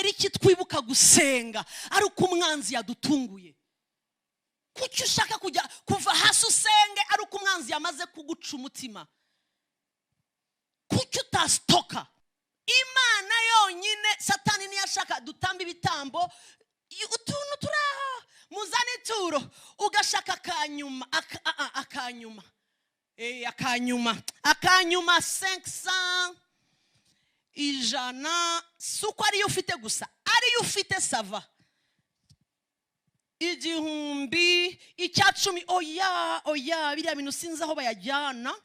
Kubera iki twibuka gusenga ari uko umwanzi yadutunguye? Kuki ushaka kujya kuva hasi usenge ari uko umwanzi yamaze kuguca umutima? Kuki utasitoka Imana yonyine? Satani niyo ashaka dutamba ibitambo, utuntu turi aho, muzane ituro, ugashaka akanyuma, akanyuma, akanyuma, akanyuma, 500, 100. Si uko ariyo ufite gusa, ariyo ufite ça va, 1000, 10%. Oya, oya, biriya bintu sinzi aho bayajyana.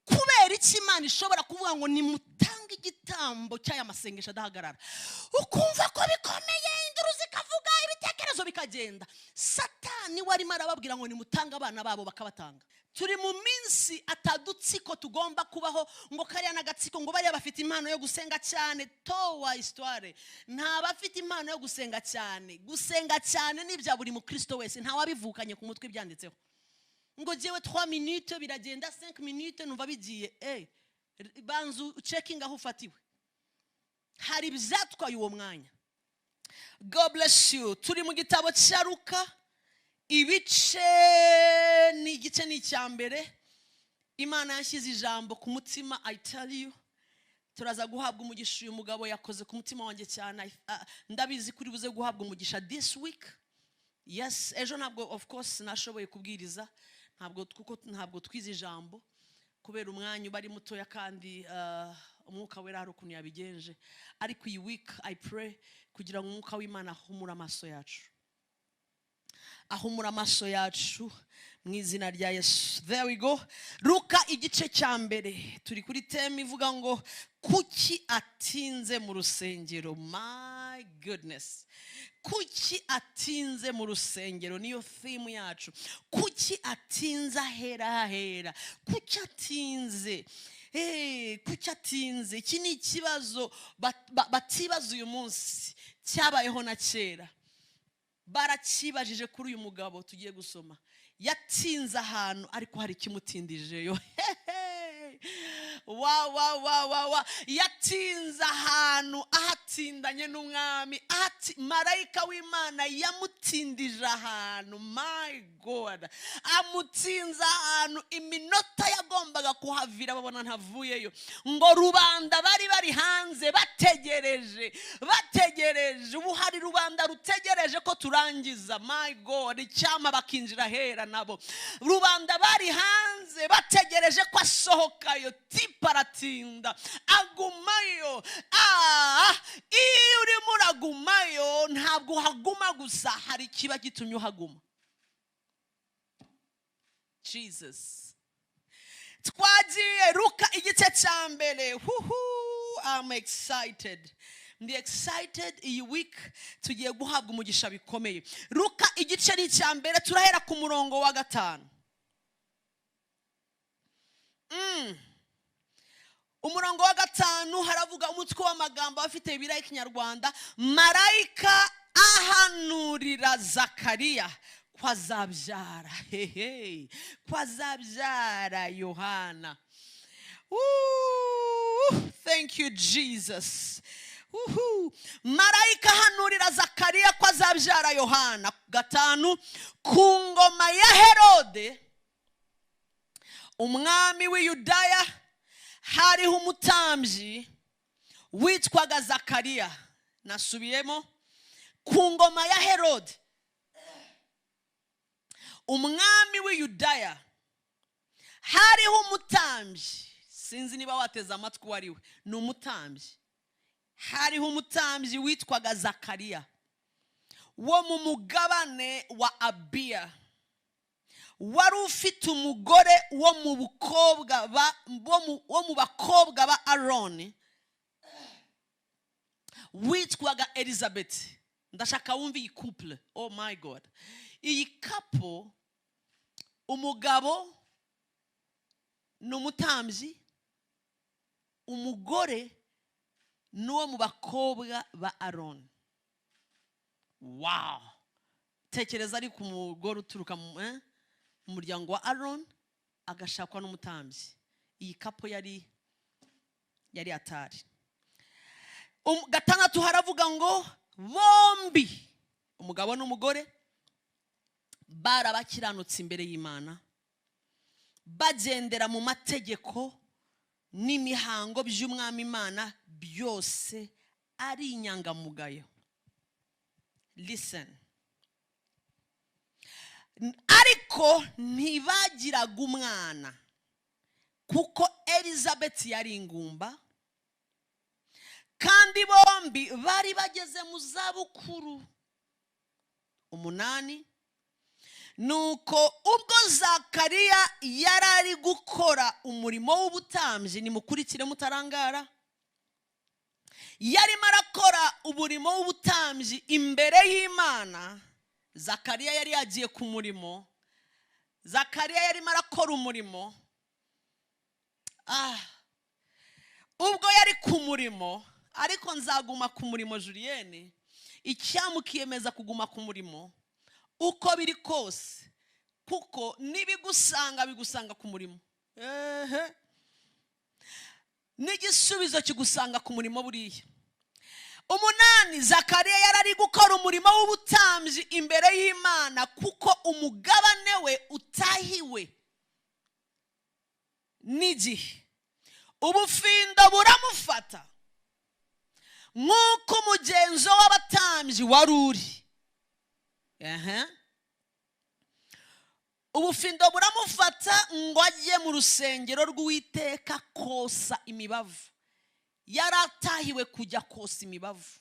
Kubera iki Imana ishobora kuvuga ngo nimutange igitambo cy'aya masengesho adahagarara, ukumva ko bikomeye, induru zikavuga, ibitekerezo bikagenda? Satani we arimo arababwira ngo nimutange abana babo, bakabatanga. Turi mu minsi atadutsiko tugomba kubaho ngo kariya n'agatsiko, ngo bariya bafite impano yo gusenga cyane. Towa histoire, nta bafite impano yo gusenga cyane. Gusenga cyane ni ibya buri mukristo wese, ntawabivukanye ku mutwe ibyanditseho ngo jyewe 3 minutes biragenda, 5 minutes numva bigiye. Banza checking aho ufatiwe, hari ibyatwaye uwo mwanya. God bless you. Turi mu gitabo cya Luka, ibice ni igice ni icya mbere. Imana yashyize ijambo ku mutima. I tell you, turaza guhabwa umugisha. Uyu mugabo yakoze ku mutima wanjye cyane. Ndabizi kuri buze guhabwa umugisha this week. Yes, ejo ntabwo, of course, nashoboye kubwiriza, ntabwo, kuko ntabwo twize ijambo kubera umwanya uba ari mutoya, kandi Umwuka Wera hari ukuntu yabigenje. Ariko iyi week I pray kugira ngo Umwuka w'Imana ahumure amaso yacu, ahumura amaso yacu mu izina rya Yesu. There we go. Luka igice cya mbere, turi kuri theme ivuga ngo kuki atinze mu rusengero? My goodness, kuki atinze mu rusengero? Niyo theme yacu. Kuki atinze ahera ahera? Kuki atinze? Kuki atinze? Iki ni ikibazo batibaza uyu munsi, cyabayeho na kera. Barakibajije kuri uyu mugabo tugiye gusoma. Yatinze ahantu, ariko hari ikimutindijeyo. Wa wa wa wa wa, yatinze ahantu, ahatindanye n'umwami. Marayika w'Imana yamutindije ahantu. My God, amutinze ahantu iminota yagombaga kuhavira, babona ntavuyeyo. Ngo rubanda bari bari hanze bategereje, bategereje. Ubu hari rubanda rutegereje ko turangiza. My God, icyama bakinjira hera nabo. Rubanda bari hanze bategereje ko asohokayo, type aratinda, agumayo. Iyo urimo uragumayo, ntabwo uhaguma gusa, hari ikiba gitumye uhaguma. Jesus, twagiye. Luka igice cya mbere. Huhu, I'm excited, ndi excited. Iyi week tugiye guhabwa umugisha bikomeye. Luka igice ni icya mbere, turahera ku murongo wa 5. Umurongo wa 5 haravuga, umutwe w'amagambo afite Bibiliya y'Ikinyarwanda: marayika ahanurira Zakariya ko azabyara, hehe, ko azabyara Yohana. Woo! Thank you, Jesus. Uhu. Marayika ahanurira Zakariya ko azabyara Yohana. 5, ku ngoma ya Herode umwami w'i Yudaya, hariho umutambyi witwaga Zakariya. Nasubiyemo: ku ngoma ya Herode umwami w'i Yudaya, hariho umutambyi. Sinzi niba wateze amatwi uwo ari we. Ni umutambyi. Hariho umutambyi witwaga Zakariya wo mu mugabane wa Abiya, wari ufite umugore wo mu bukobwa ba wo mu bakobwa ba Aroni witwaga Elizabeth. Ndashaka wumve iyi couple. Oh my God, iyi couple, umugabo ni umutambyi, umugore ni uwo mu bakobwa ba Aroni. Wow, tekereza ariko umugore uturuka mu muryango wa Aroni agashakwa n'umutambyi. Iyi couple yari atari. 6 haravuga ngo Bombi, umugabo n'umugore, barabakiranutse imbere y'Imana, bagendera mu mategeko n'imihango by'Umwami Imana byose, ari inyangamugayo. Listen, ariko ntibagiraga umwana, kuko Elizabeth yari ingumba, kandi bombi bari bageze mu zabukuru. 8. Nuko ubwo Zakariya yari ari gukora umurimo w'ubutambyi, nimukurikire mutarangara, yarimo arakora umurimo w'ubutambyi imbere y'Imana. Zakariya yari yagiye ku murimo, Zakariya yarimo arakora umurimo. Ubwo yari ku murimo, ariko nzaguma ku murimo Julienne, icyamukiyemeza kuguma ku murimo uko biri kose, kuko nibigusanga bigusanga ku murimo. Ehe, n'igisubizo kigusanga ku murimo buriya. 8. Zakariya yari ari gukora umurimo w'ubutambyi imbere y'Imana, kuko umugabane we utahiwe n'igihe. Ubufindo buramufata nk'uko umugenzo w'abatambyi wari uri. Ubufindo buramufata ngo ajye mu rusengero rw'Uwiteka kosa imibavu. Yari atahiwe kujya kosa imibavu.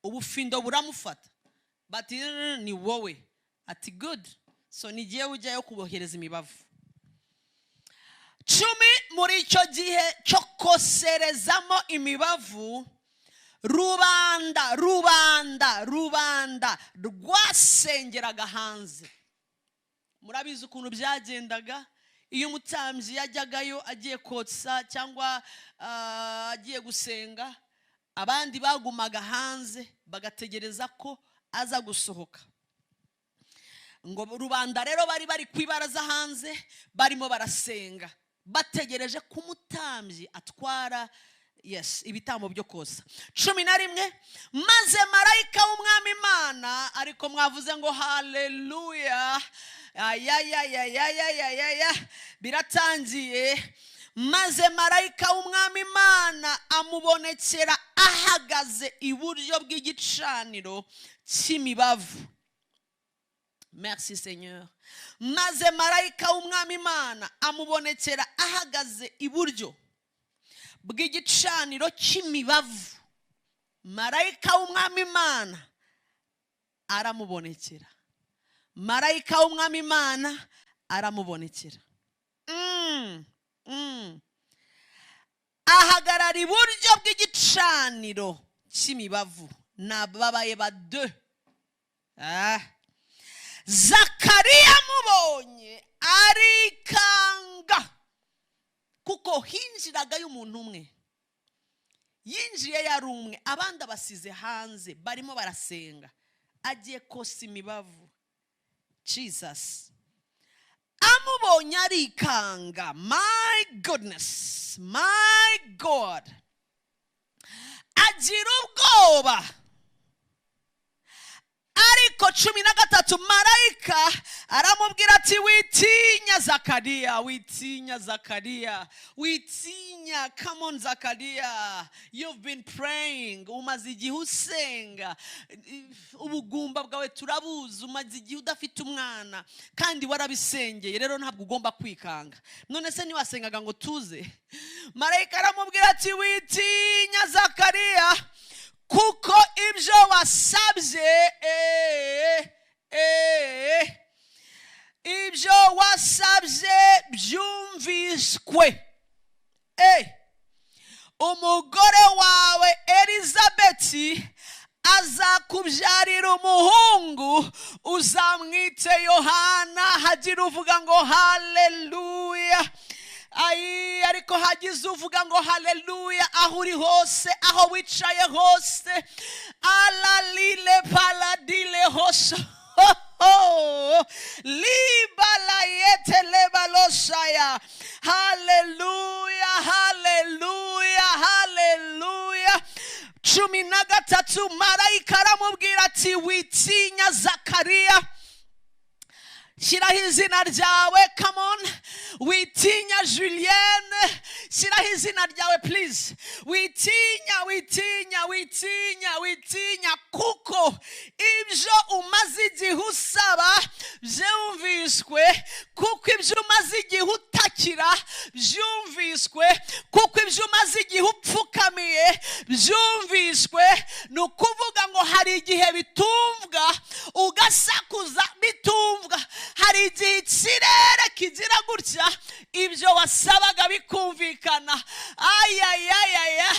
Ubufindo buramufata, bati ni wowe. Ati good, so nigiye ujyayo kubohereza imibavu. 10. Muri icyo gihe cyo koserezamo imibavu, rubanda rubanda rubanda rwasengeraga hanze. Murabizi ukuntu byagendaga iyo umutambyi yajyagayo agiye kotsa cyangwa agiye gusenga, abandi bagumaga hanze bagategereza ko aza gusohoka. Ngo rubanda rero bari bari ku ibaraza hanze barimo barasenga, bategereje ko umutambyi atwara ibitambo byo kosa. 11. Maze marayika w'Umwami Imana, ariko mwavuze ngo haleluya, ayayayayayayaya, biratangiye. Maze marayika w'Umwami Imana amubonekera ahagaze iburyo bw'igicaniro cy'imibavu. Merci Seigneur. Maze marayika w'Umwami Imana amubonekera ahagaze iburyo bw'igicaniro cy'imibavu. Marayika w'Umwami Imana aramubonekera. Marayika w'Umwami Imana aramubonekera. Ahagarara iburyo bw'igicaniro cy'imibavu. Nababaye ba 2. Zakariya amubonye arikanga, kuko hinjiragayo umuntu umwe. Yinjiye yari umwe, abandi abasize hanze barimo barasenga, agiye kosa imibavu. Jesus amubonye arikanga. My goodness, my God, agira ubwoba. Ariko 13, marayika aramubwira ati witinya Zakariya, witinya Zakariya, witinya. Come on Zakariya, you've been praying, umaze igihe usenga, ubugumba bwawe turabuzi, umaze igihe udafite umwana kandi warabisengeye, rero ntabwo ugomba kwikanga. None se ntiwasengaga ngo tuze? Marayika aramubwira ati witinya Zakariya, kuko ibyo wasabye, ibyo wasabye byumviswe. Umugore wawe Elizabeth azakubyarira umuhungu, uzamwite Yohana. Hagira uvuga ngo haleluya. Ayi, ariko hagize uvuga ngo haleluya aho uri hose, aho wicaye hose. Alalile paladile hose. Libalayete lebalosaya. Haleluya, haleluya, haleluya. 13, marayika aramubwira ati witinya Zakariya, shyiraho izina ryawe. Come on. Witinya Julienne, shyiraho izina ryawe please. Witinya, witinya, witinya, witinya, kuko ibyo umaze igihe usaba byumviswe, kuko ibyo umaze igihe utakira byumviswe, kuko ibyo umaze igihe upfukamiye byumviswe. Ni ukuvuga ngo hari igihe bitumvwa, ugasakuza bitumvwa, hari igihe ikirere kigira gutya ibyo wasabaga bikumvikana. Ayayayaya,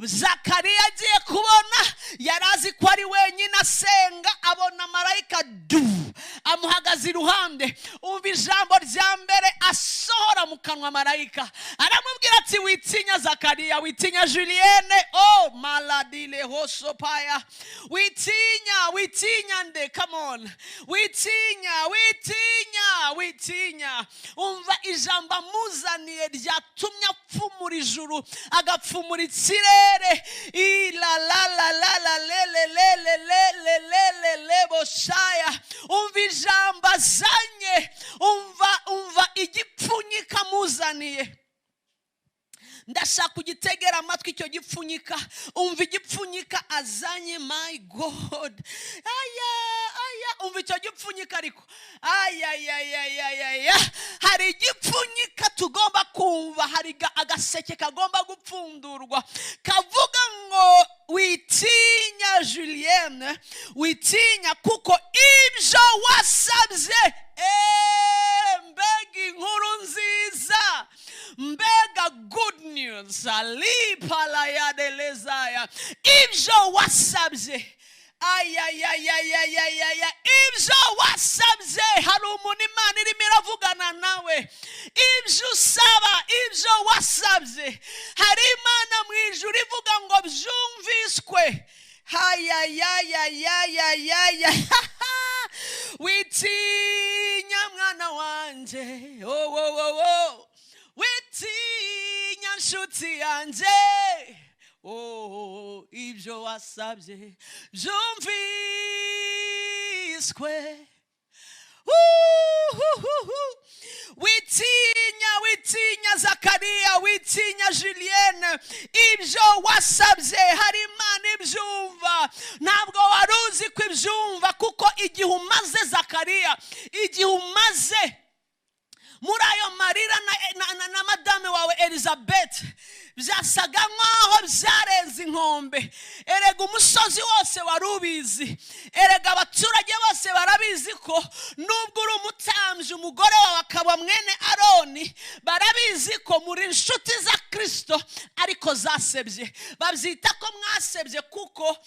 Zakariya agiye kubona, yari azi ko ari wenyine asenga, abona marayika du amuhagaze iruhande. Umva ijambo rya mbere asohora mu kanwa marayika, aramubwira ati witinya Zakariya, witinya Julienne, oh maladile hosopaya, witinya, witinya nde, come on, witinya, witinya, witinya. Umva ijambo amuzaniye ryatumye apfumura ijuru, agapfumura ikirere. Ila la la la la le le le le le le le le le boshaya. Umva ijambo azanye, umva igipfunyika amuzaniye. Ndashaka kugitegera amatwi icyo gipfunyika. Umva igipfunyika azanye, my God. Aya aya, umva icyo gipfunyika ariko. Aya aya aya aya, hari igipfunyika tugomba kumva, hari agaseke kagomba gupfundurwa kavuga ngo witinya Julienne, witinya kuko ibyo wasabye. Mbega inkuru nziza, mbega good news, alipalayadelezaya. Ibyo wasabye, ayayayayayaya, ibyo wasabye. Hari umuntu Imana irimo iravugana nawe, ibyo usaba, ibyo wasabye, hari Imana mu ijuru ivuga ngo byumviswe. Hayayayayayaya, witinya mwana wanjye, oh oh oh oh, witinya nshuti yanjye, oh, ibyo wasabye byumviswe. Witinya, witinya Zakariya, witinya Julienne, ibyo wasabye hari Imana ibyumva. Ntabwo wari uzi ko ibyumva, kuko igihe umaze Zakariya, igihe umaze muri ayo marira na madame wawe Elizabeth, byasaga nkaho byarenze inkombe. Erega umusozi wose wari ubizi, erega abaturage bose barabizi ko nubwo uri umutambyi umugore wawe akaba mwene Aroni, barabizi ko muri inshuti za Kristo, ariko zasebye. Babyita ko mwasebye kuko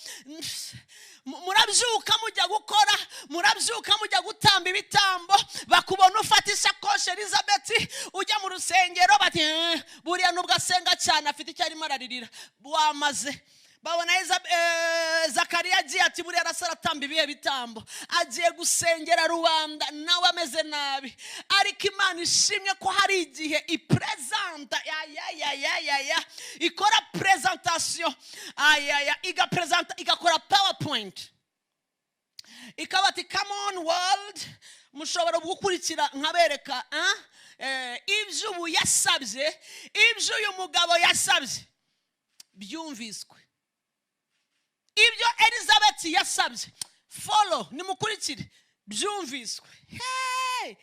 murabyuka mujya gukora, murabyuka mujya gutamba ibitambo, bakubona ufata isakoshi Elizabeth ujya mu rusengero, bati buriya nubwo asenga cyane afite icyo arimo araririra. Wamaze babona Zakariya agiye ati buriya arasa aratamba ibihe bitambo, agiye gusengera rubanda nawe ameze nabi. Ariko Imana ishimwe ko hari igihe ipresenta, ya ya ya ya ya ya, ikora presentation, ayaya, igapresenta, igakora PowerPoint, ikaba ati come on world, mushobora gukurikira nkabereka ibyo ubu yasabye, ibyo uyu mugabo yasabye byumviswe, ibyo Elizabeth yasabye, follow, nimukurikire, byumviswe. Hey!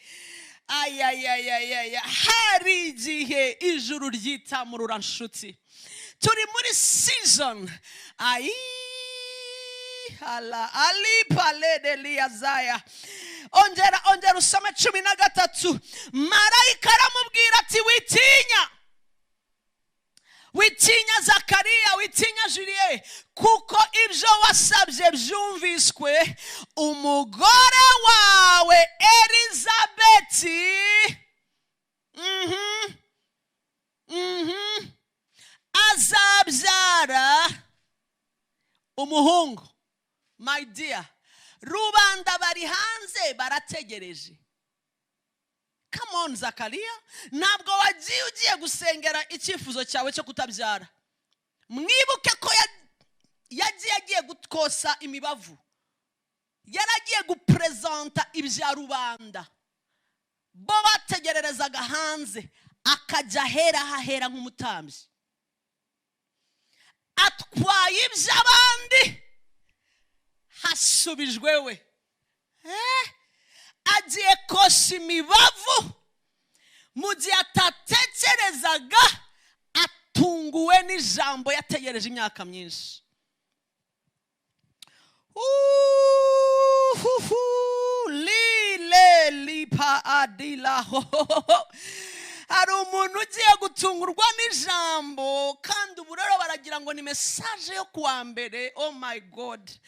Ayayayayaya, hari igihe ijuru ryitamurura nshuti. Turi muri season. Ayi hala alipale deliyazaya. Ongera, ongera usome 13. Marayika aramubwira ati witinya, witinya Zakariya, witinya Julie, kuko ibyo wasabye byumviswe. Umugore wawe Elizabeth azabyara umuhungu. My dear, rubanda bari hanze barategereje. Come on Zakariya, ntabwo wagiye ugiye gusengera icyifuzo cyawe cyo kutabyara. Mwibuke ko Kosa imibavu, yaragiye gupresenta ibya rubanda bo bategererezaga hanze, akajya ahera hahera nk'umutambyi, atwaye iby'abandi, hasubijwe we. Agiye kosa imibavu mu gihe atatekerezaga, atunguwe n'ijambo yategereje imyaka myinshi. Uhuhu, lile lipa adila ho. Hari umuntu ugiye gutungurwa n'ijambo, kandi ubu rero baragira ngo ni message yo kuwa mbere. Oh my God,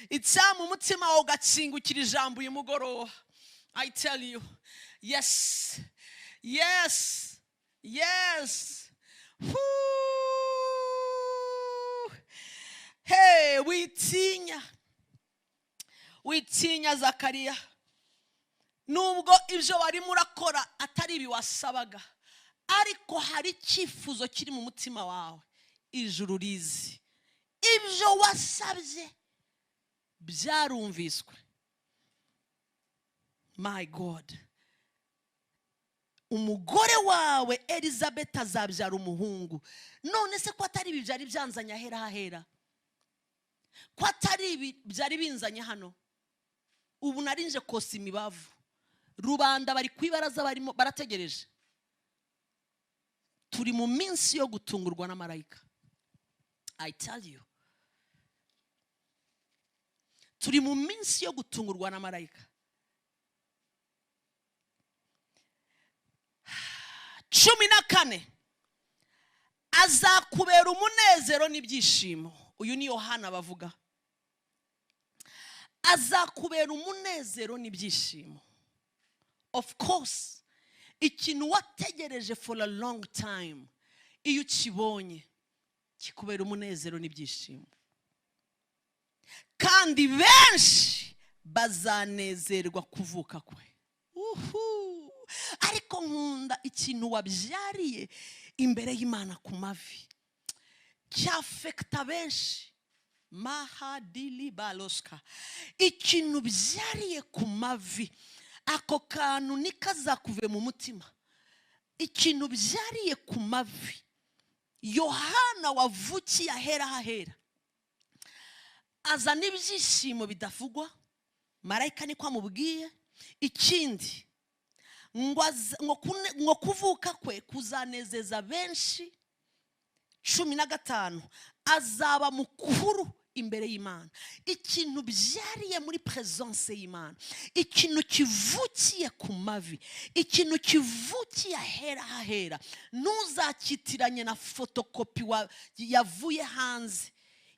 icyama umutima wawe ugakingukira ijambo uyu mugoroba. I tell you, yes, yes, yes. Whoo. Hey, witinya, witinya Zakariya, nubwo ibyo warimo urakora atari ibi wasabaga, ariko hari icyifuzo kiri mu mutima wawe ijuru rizi. Ibyo wasabye byarumviswe. My God, umugore wawe Elizabeth azabyara umuhungu. None se ko atari ibi byari byanzanye ahera hahera, ko atari ibi byari binzanye hano? Ubu narinje kosa imibavu, rubanda bari ku ibaraza barimo barategereje. Turi mu minsi yo gutungurwa na marayika. I tell you, turi mu minsi yo gutungurwa na marayika. 14, azakubera umunezero n'ibyishimo. Uyu ni Yohana bavuga. Azakubera umunezero n'ibyishimo. Of course, ikintu wategereje for a long time, iyo ukibonye kikubera umunezero n'ibyishimo. Kandi benshi bazanezerwa kuvuka kwe. Uhu. Ariko nkunda ikintu wabyariye imbere y'Imana ku mavi cyafekta benshi. Mahadili baloska, ikintu byariye ku mavi, ako kantu nikazakuve mu mutima. Ikintu byariye ku mavi, Yohana wavukiye ahera hahera, azana ibyishimo bidavugwa. Marayika niko amubwiye. Ikindi ngo kuvuka kwe kuzanezeza benshi. 15, azaba mukuru imbere y'Imana. Ikintu byariye muri presence y'Imana, ikintu kivukiye ku mavi, ikintu kivukiye ahera hahera, ntuzakitiranye na fotokopi yavuye hanze,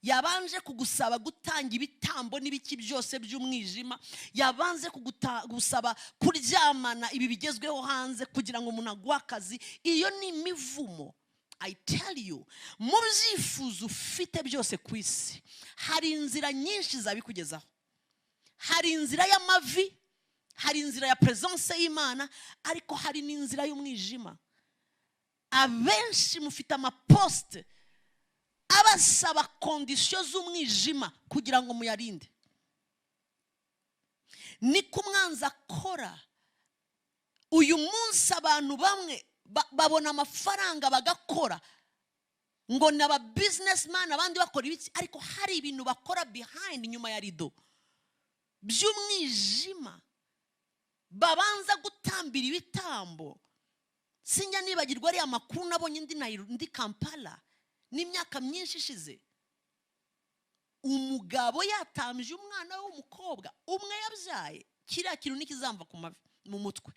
yabanje kugusaba gutanga ibitambo n'ibiki byose by'umwijima, yabanze kugusaba kuryamana ibi bigezweho hanze kugira ngo umuntu aguhe akazi. Iyo ni imivumo. I tell you, mu byifuzo ufite byose ku isi hari inzira nyinshi zabikugezaho. Hari inzira y'amavi, hari inzira ya presence y'Imana, ariko hari n'inzira y'umwijima. Abenshi mufite amaposte abasaba kondisiyo z'umwijima kugira ngo muyarinde. Niko umwanzi akora. Uyu munsi abantu bamwe babona amafaranga bagakora ngo ni aba businessman, abandi bakora ibiki, ariko hari ibintu bakora behind, inyuma ya rido by'umwijima, babanza gutambira ibitambo. Sinjya nibagirwa ariya makuru nabonye ndi Kampala n'imyaka myinshi ishize. Umugabo yatambye umwana w'umukobwa umwe yabyaye, kiriya kintu nikizamva ku mavi mu mutwe,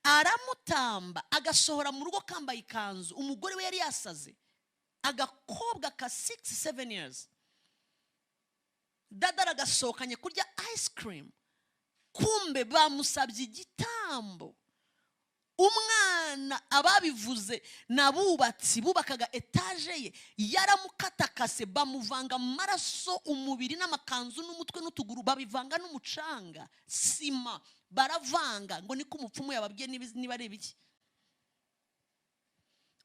aramutamba agasohora mu rugo kambaye ikanzu. Umugore we yari yasaze, agakobwa ka 6-7 years, dada aragasohokanye kurya ice cream, kumbe bamusabye igitambo. Umwana ababivuze n'abubatsi bubakaga etaje ye, yaramukatakase, bamuvanga amaraso, umubiri n'amakanzu n'umutwe n'utuguru, babivanga n'umucanga, sima baravanga, ngo niko umupfumu yababwiye niba ari ibiki.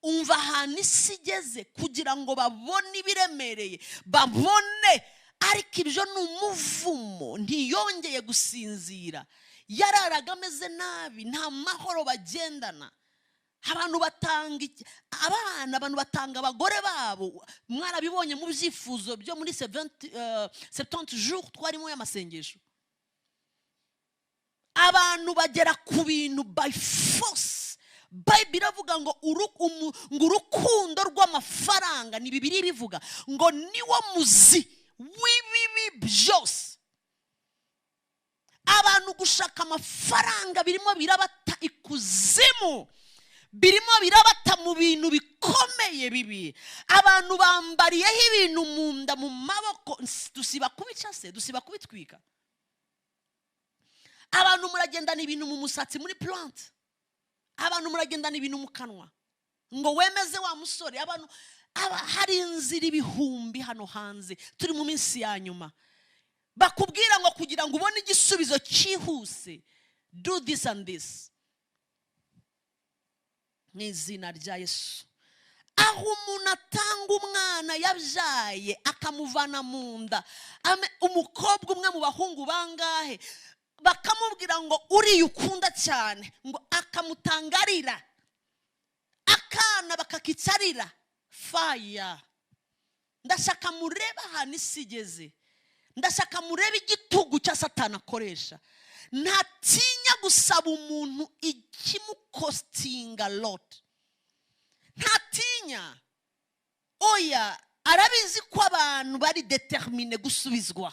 Umva ahantu isi igeze, kugira ngo babone ibiremereye, babone Ariko ibyo ni umuvumo. Ntiyongeye gusinzira, yararaga ameze nabi, nta mahoro bagendana. Abantu batanga abana, abantu batanga abagore babo. Mwarabibonye mu byifuzo byo muri 70 jours twarimo y'amasengesho. Abantu bagera ku bintu by force. Bible iravuga ngo ngo urukundo rw'amafaranga, ni Bibiliya bivuga ngo niwo muzi w'ibibi byose. Abantu gushaka amafaranga birimo birabata ikuzimu, birimo birabata mu bintu bikomeye bibi. Abantu bambariyeho ibintu mu nda, mu maboko. Dusiba kubica se, dusiba kubitwika. Abantu muragendana ibintu mu musatsi, muri plante. Abantu muragendana ibintu mu kanwa ngo wemeze wa musore. Abantu aba hari inzira ibihumbi hano hanze. Turi mu minsi ya nyuma. Bakubwira ngo kugira ngo ubone igisubizo cyihuse, do this and this. Mu izina rya Yesu, aho umuntu atanga umwana yabyaye, akamuvana mu nda, umukobwa umwe mu bahungu bangahe, bakamubwira ngo uriya ukunda cyane, ngo akamutanga arira, akana bakakicarira. Faya, ndashaka murebe ahantu isi igeze. Ndashaka murebe igitugu cya Satani akoresha. Ntatinya gusaba umuntu ikimucostinga lot, ntatinya. Oya, arabizi ko abantu bari determined gusubizwa,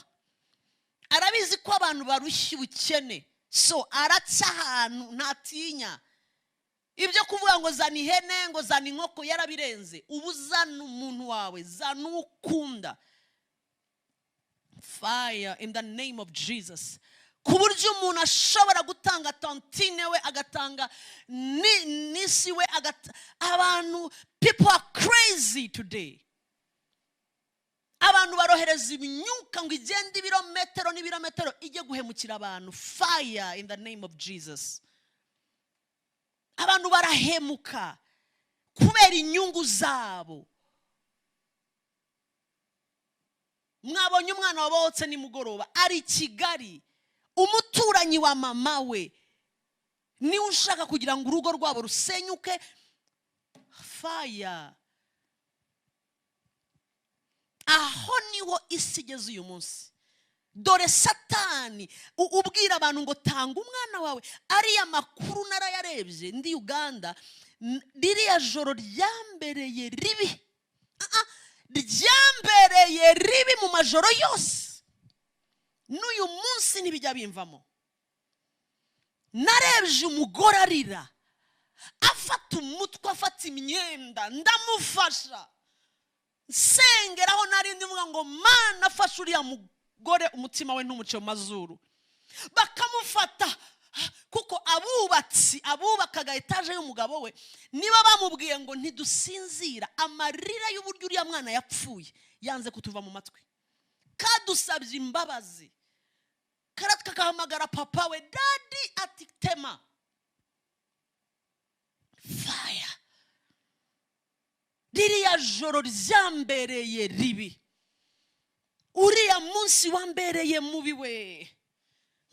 arabizi ko abantu barushya ubukene, so araca ahantu. Ntatinya ibyo kuvuga ngo zana ihene, ngo zana inkoko, yarabirenze. Ubu zana umuntu wawe, zana uwo ukunda. Fire in the name of Jesus. Ku buryo umuntu ashobora gutanga tantine we, agatanga niece we, abantu, people are crazy today. Abantu barohereza imyuka ngo igende ibirometero n'ibirometero ijye guhemukira abantu. Fire in the name of Jesus. Abantu barahemuka kubera inyungu zabo. Mwabonye umwana wabohotse nimugoroba ari i Kigali, umuturanyi wa mama we niwe ushaka kugira ngo urugo rwabo rusenyuke. Fire. Aho niho isi igeze uyu munsi. Dore Satani ubwira abantu ngo tanga umwana wawe. Ariya makuru narayarebye ndi Uganda. Ririya joro ryambereye ribi. Ah, ah, ryambereye ribi mu majoro yose. N'uyu munsi ntibijya bimvamo. Narebye umugore arira, afata umutwe, afata imyenda. Ndamufasha, nsengeraho. Nari ndivuga ngo: "Mana, afashe uriya mugore, umutima we ntumuce mu mazuru." Bakamufata kuko abubatsi abubakaga etaje y'umugabo we niba bamubwiye ngo ntidusinzira. Amarira y'uburyo uriya mwana yapfuye yanze kutuva mu matwi. Kadusabye imbabazi, kakahamagara papa we, "Daddy," ati: "Tema." Fire. Ririya joro ryambereye ribi, uriya munsi wambereye mubi we.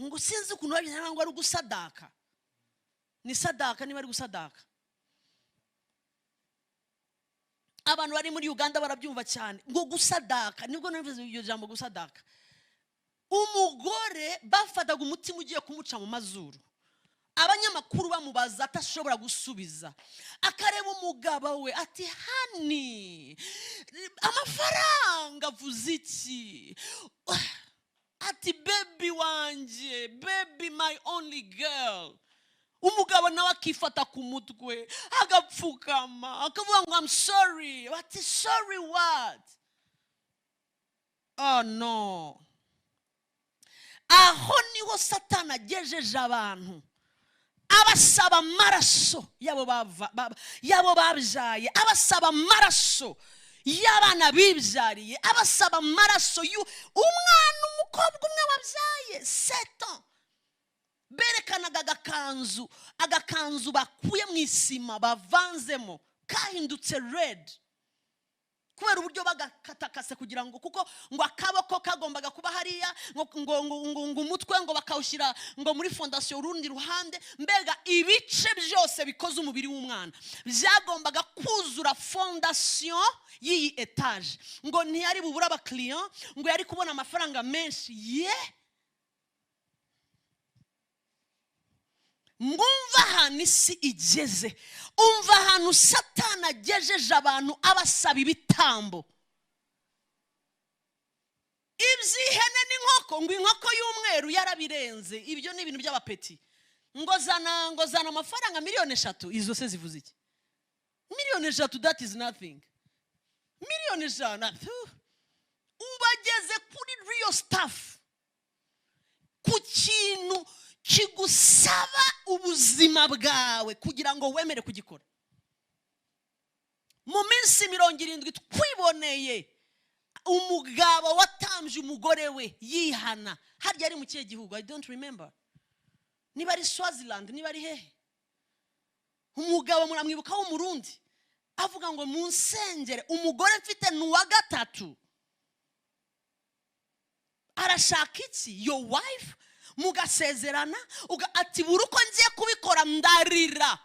Ngo sinzi ukuntu babyina ngo ari ugusadaka, ni sadaka, niba ari gusadaka. Abantu bari muri Uganda barabyumva cyane, ngo gusadaka. Nibwo navuze iryo jambo gusadaka. Umugore bafataga umutima ugiye kumuca mu mazuru, abanyamakuru bamubaza atashobora gusubiza, akareba umugabo we ati: "Honey, amafaranga avuze iki?" Ati: "Baby wanjye, baby, my only girl." Umugabo nawe akifata ku mutwe, agapfukama, akavuga ngo: "I'm sorry." Ati: "Sorry what?" Oh no. Aho niho Satani agejeje abantu, abasaba amaraso y'abo babyaye, abasaba amaraso y'abana bibyariye, abasaba amaraso umwana umukobwa umwe wabyaye 7. Berekanaga agakanzu bakuye mu isima bavanzemo, kahindutse red kubera uburyo bagakatakase kugira ngo, kuko ngo akaboko. Akaboko kagombaga kuba hariya, ngo umutwe ngo bakawushyira ngo muri fondation urundi ruhande. Mbega ibice byose bikoze umubiri w'umwana byagombaga kuzura fondation y'iyi etage. Ngo ntiyari bubura abakiriya, ngo yari kubona amafaranga menshi. Ye mwumva ahantu isi igeze, umva ahantu Satani agejeje abantu abasaba ibitambo. Iby'ihene n'inkoko, ngo inkoko y'umweru yarabirenze. Ibyo ni ibintu by'abapeti. Ngo zana amafaranga 3 miliyoni. Izo se zivuze iki? 3 miliyoni, that is nothing. 100 miliyoni, ubageze kuri real stuff, ku kintu kigusaba ubuzima bwawe kugira ngo wemere kugikora. Mu minsi 70 twiboneye umugabo watambye umugore we yihana. Harya ari mu kihe gihugu? I don't remember, niba ari Swaziland, niba ari hehe. Umugabo muramwibuka w'Umurundi avuga ngo munsengere, umugore mfite ni uwa gatatu. Arashaka iki? Your wife mugasezerana, ati buri uko ngiye kubikora ndarira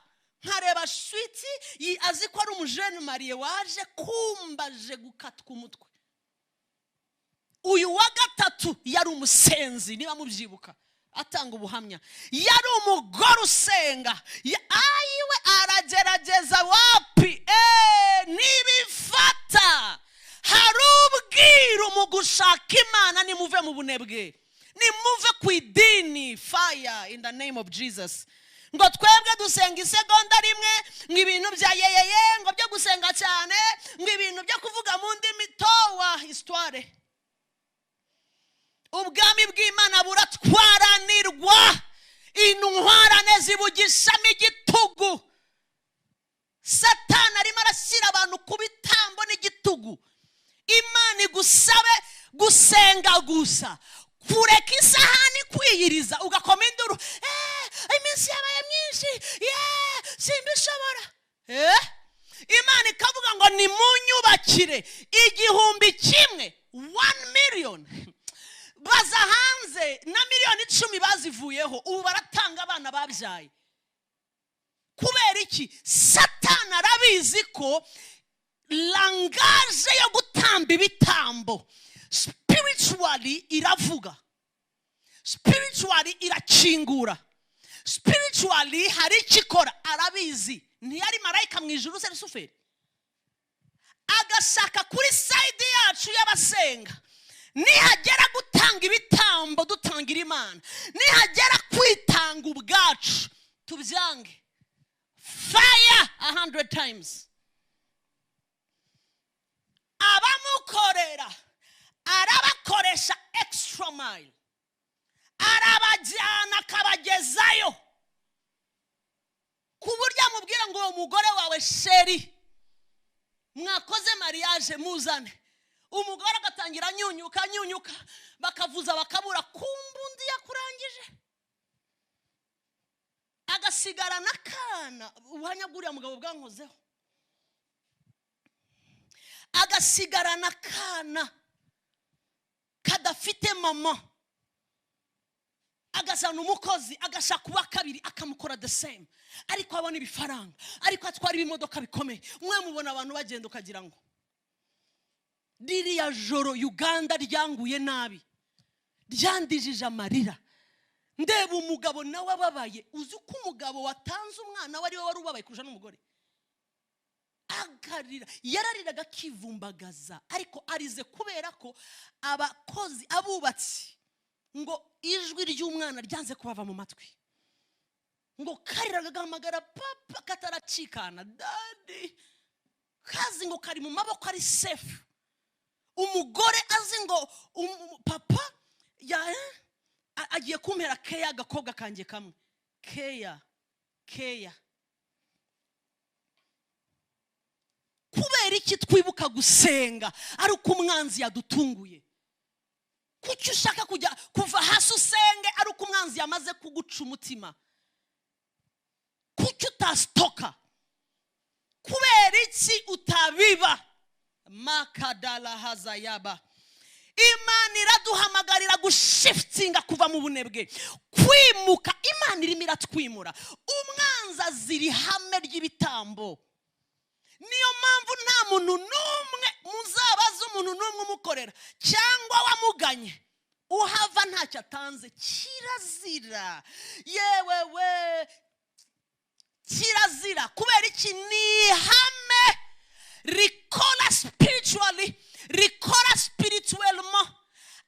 nkareba switi, azi ko ari umujene mariye waje kumbaje gukatwa umutwe. Uyu wa gatatu yari umusenzi, niba mubyibuka atanga ubuhamya, yari umugore usenga. Ayiwe aragerageza wapi, nibifata. Hari ubwiru mu gushaka Imana. Nimuve mu bunebwe, nimuve ku idini. Fire in the name of Jesus. Ngo twebwe dusenga isegonda rimwe, ngo ibintu bya yeyeye, ngo byo gusenga cyane, ngo ibintu byo kuvuga mu ndimi, towa histoire. Ubwami bw'Imana buratwaranirwa, intwarane zibugishamo igitugu. Satani arimo arashyira abantu ku bitambo n'igitugu. Imana igusabe gusenga gusa, kureka isahani, kwiyiriza, ugakoma induru, iminsi yabaye myinshi, simbishobora. Imana ikavuga ngo nimunyubakire 1000, 1 million. Baza hanze na 10 miliyoni bazivuyeho, ubu baratanga abana babyaye. Kubera iki? Satani arabizi ko langage yo gutamba ibitambo spiritually iravuga, spiritually irakingura, spiritually hari icyo ikora. Arabizi. Ntiyari marayika mu ijuru se Rusuferi? Agashaka kuri side yacu y'abasenga, nihagera gutanga ibitambo dutangira Imana, nihagera kwitanga ubwacu, tubyange. Fire 100 times. Abamukorera arabakoresha extra mile, arabajyana akabagezayo, ku buryo amubwira ngo uwo mugore wawe chéri mwakoze mariage muzane. Umugore agatangira anyunyuka anyunyuka, bakavuza bakabura, kumva undi yakurangije, agasigarana akana. Ubuhamya bw'uriya mugabo bwankozeho. Agasigarana akana kadafite mama, agazana umukozi, agashaka uwa kabiri, akamukora the same, ariko abona ibifaranga, ariko atwara ibimodoka bikomeye. Mwe mubona abantu bagenda ukagira ngo ririya joro Uganda ryanguye nabi, ryandijije amarira. Ndeba umugabo nawe ababaye. Uzi ko umugabo watanze umwana we ari we wari ubabaye kurusha n'umugore? Akarira, yarariraga akivumbagaza, ariko arize kubera ko abakozi, abubatsi, ngo ijwi ry'umwana ryanze kubava mu matwi, ngo kariraga gahamagara papa kataracikana, daddy, kazi ngo kari mu maboko ari safe. Umugore azi ngo papa ya agiye kumpera keya, agakobwa kanjye kamwe, keya keya. Kubera iki twibuka gusenga ari uko umwanzi yadutunguye? Kuki ushaka kujya kuva hasi usenge ari uko umwanzi yamaze kuguca umutima? Kuki utasitoka? Kubera iki utabiba? Makadala hazayaba. Imana Gushiftinga kuva mu bunebwe, kwimuka. Imana irimo iratwimura. Umwanzi azira ihame ry'ibitambo. Niyo mpamvu nta muntu n'umwe muzabaza, umuntu n'umwe umukorera cyangwa wamuganye uhava ntacyo atanze. Kirazira, yewe we, kirazira. Kubera iki? Ni ihame rikora spiritually, rikora spirituellement.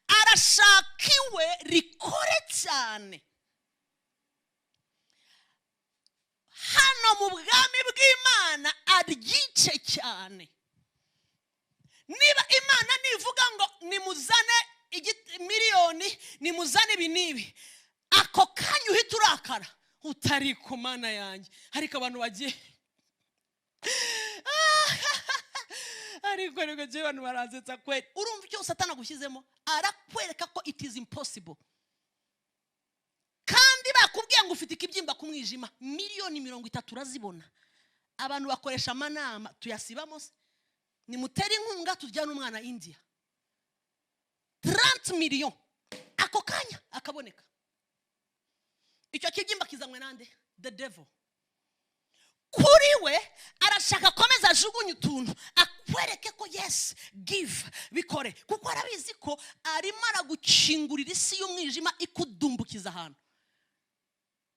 Arashaka iwe rikore cyane hano mu bwami bw'Imana, aryice cyane. Niba Imana nivuga ngo nimuzane miliyoni, nimuzane ibi n'ibi, ako kanya uhita urakara, utari ku Mana yanjye. Ariko abantu bagiye, ariko rero njyewe abantu baransetsa kweri. Urumva icyo Satani agushyizemo? Arakwereka ko it is impossible. Kandi bakubwiye ngo ufite ikibyimba ku mwijima, miliyoni 30 urazibona. Abantu bakoresha amanama, tuyasibamo se? Nimutere inkunga tujyane umwana India. 30 millions ako kanya akaboneka. Icyo kibyimba kizanywe nande? The devil. Kuri we arashaka akomeza ajugunye utuntu, akwereke ko yes, give, bikore, kuko arabizi ko arimo aragukingurira isi y'umwijima ikudumbukiza ahantu.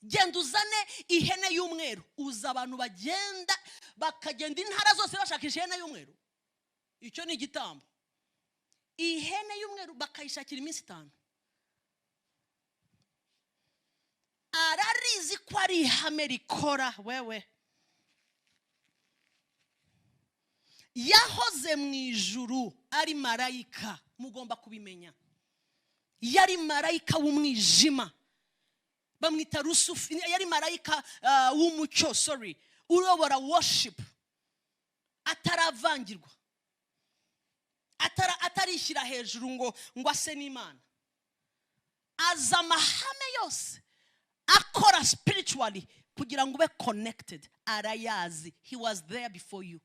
Genda uzane ihene y'umweru. Uza abantu bagenda, bakagenda intara zose bashakisha ihene y'umweru. Icyo ni igitambo. Ihene y'umweru bakayishakira iminsi 5. Ararizi ko ari ihame rikora. Wewe yahoze mu ijuru ari marayika, mugomba kubimenya. Yari marayika w'umwijima, bamwita Rusufi. Yari marayika w'umucyo, sorry, uyobora worship, ataravangirwa, atarishyira hejuru ngo ase n'Imana. Aza amahame yose akora spiritually kugira ngo ube connected. Arayazi. He was there before you,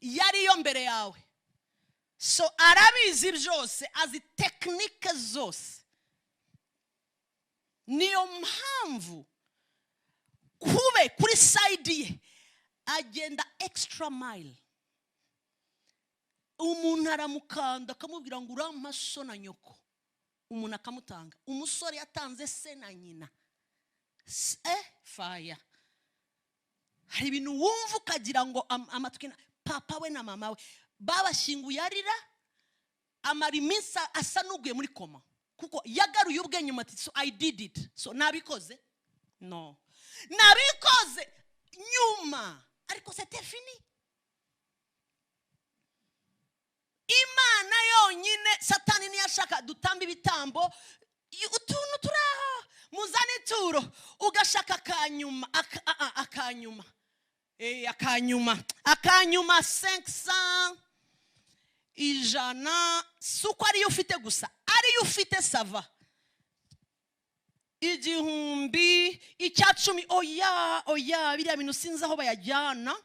yariyo mbere yawe. So arabizi byose, azi tekinike zose. Niyo mpamvu kube kuri side ye agenda extra mile. Umuntu aramukanda akamubwira ngo urampa so na nyoko, umuntu akamutanga. Umusore yatanze se na nyina. Fire. Hari ibintu wumva ukagira ngo amatwi. Papa we na mama we babashyinguye arira, amara iminsi asa n'uguye muri koma, kuko yagaruye ubwenge ati so I did it, so nabikoze, no nabikoze nyuma, ariko c'était fini. Imana yonyine, Satani niyashaka dutamba ibitambo, utuntu turaho, muzane ituro, ugashaka akanyuma, akanyuma, akanyuma, akanyuma 500, 100, si uko ariyo ufite gusa, ariyo ufite ça va. 1000, 10,000, oya oya, biriya bintu sinzi aho bayajyana.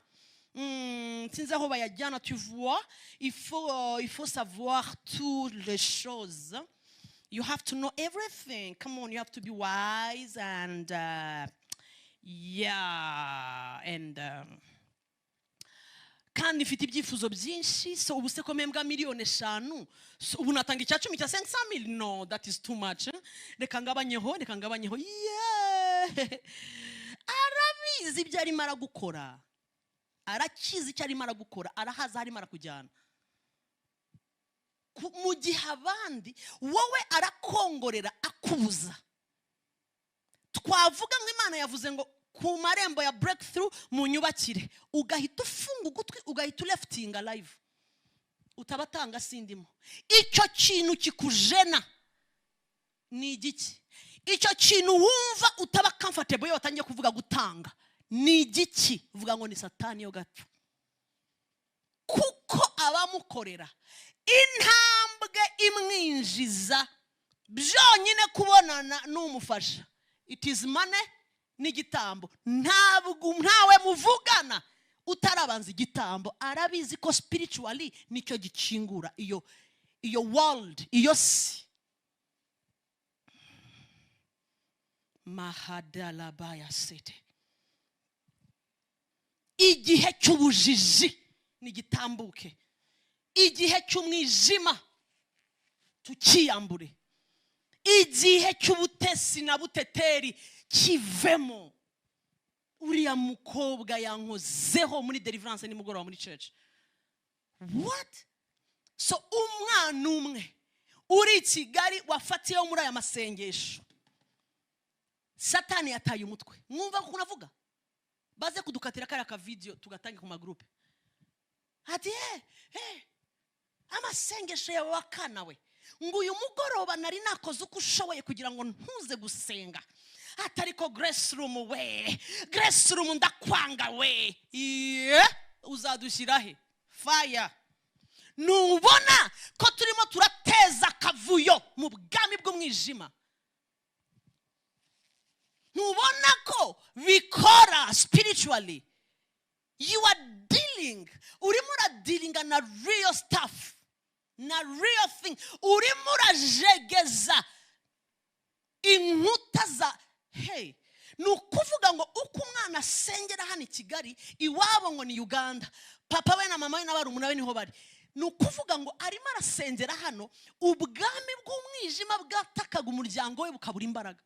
Sinzi aho bayajyana. Tu vois, il faut savoir toutes les choses. You have to know everything. Come on, you have to be wise and yeah, and kandi mfite ibyifuzo byinshi. So ubu se ko mpembwa miliyoni 5, so ubu natanga 10,000 cya 500 000? No, that is too much, eh? Reka ngabanyeho, reka ngabanyeho. Yeah, arabizi ibyo arimo aragukora, arakizi icyo arimo aragukora, arahaza arimo arakujyana. Mu gihe abandi, wowe arakongorera akubuza. Twavuga ngo Imana yavuze ngo ku marembo ya Breakthrough mu nyubakire, ugahita ufunga ugutwi, ugahita ulefutinga live, utabatanga sindimo. Icyo kintu kikujena ni igiki? Icyo kintu wumva utaba comfortable iyo batangiye kuvuga gutanga ni igiki? Uvuga ngo ni Satani yo gapfa. Kuko abamukorera intambwe imwinjiza byonyine kubonana n'umufasha, it is money n'igitambo. Ntabwo ntawe muvugana utarabanza igitambo. Arabizi ko spiritually nicyo gikingura iyo world, iyo si. Mahadalabaya sete. Igihe cy'ubujiji nigitambuke, igihe cy'umwijima tukiyambure, igihe cy'ubutesi na buteteri kivemo. Uriya mukobwa yankozeho muri deliverance nimugoroba muri church. What? So umwana umwe uri i Kigali wafatiyeho muri aya masengesho, Satani yataye umutwe. Mwumva ko navuga baze kudukatira kariya ka video tugatange ku magroupe. Ati amasengesho yawe wakana we, ngo uyu mugoroba nari nakoze uko ushoboye kugira ngo ntuze gusenga, atariko Grace Room we, Grace Room ndakwanga we. Uzadushyira he? Fire. Nubona ko turimo turateza akavuyo mu bwami bw'umwijima, ntubona ko bikora spiritually. You are dealing, urimo uradealinga na real stuff, na real thing. Urimo urajegeza inkuta za hey. Ni ukuvuga ngo uko umwana asengera hano i Kigali, iwabo ngo ni Uganda, papa we na mama we n'abarumuna be niho bari. Ni ukuvuga ngo arimo arasengera hano, ubwami bw'umwijima bwatakaga umuryango we bukabura imbaraga.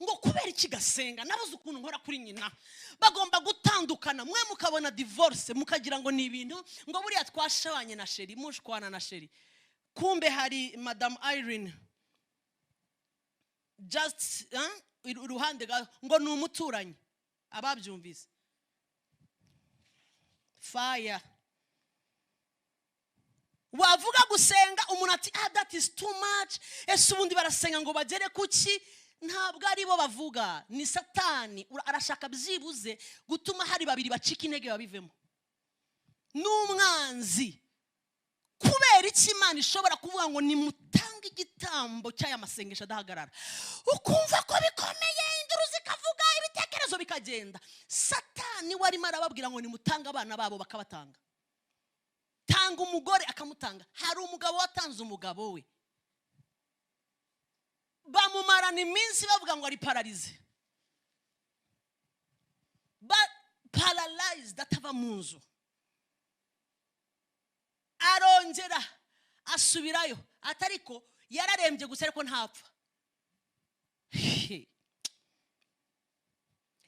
Ngo kubera iki gasenga, nabuze ukuntu nkora kuri nyina, bagomba gutandukana. Mwe mukabona divorce mukagira ngo ni ibintu, ngo buriya twashabanye na sheri, mushwana na sheri, kumbe hari Madame Irene just iruhande ngo ni umuturanyi. Ababyumvise fire. Wavuga gusenga umuntu ati that is too much. Ese ubundi barasenga ngo bagere kuki? Ntabwo ari bo bavuga, ni Satani arashaka byibuze gutuma hari babiri bacika intege babivemo. N'umwanzi. Kubera iki Imana ishobora kuvuga ngo nimutange igitambo cy'aya masengesho adahagarara, ukumva ko bikomeye, induru zikavuga, ibitekerezo bikagenda. Satani warimo arababwira ngo nimutange abana babo, bakabatanga. Tanga umugore akamutanga. Hari umugabo watanze umugabo we, bamumarana iminsi bavuga ngo ari pararize, paralyzed, atava mu nzu. Arongera asubirayo, atariko yararembye gusa ariko ntapfa.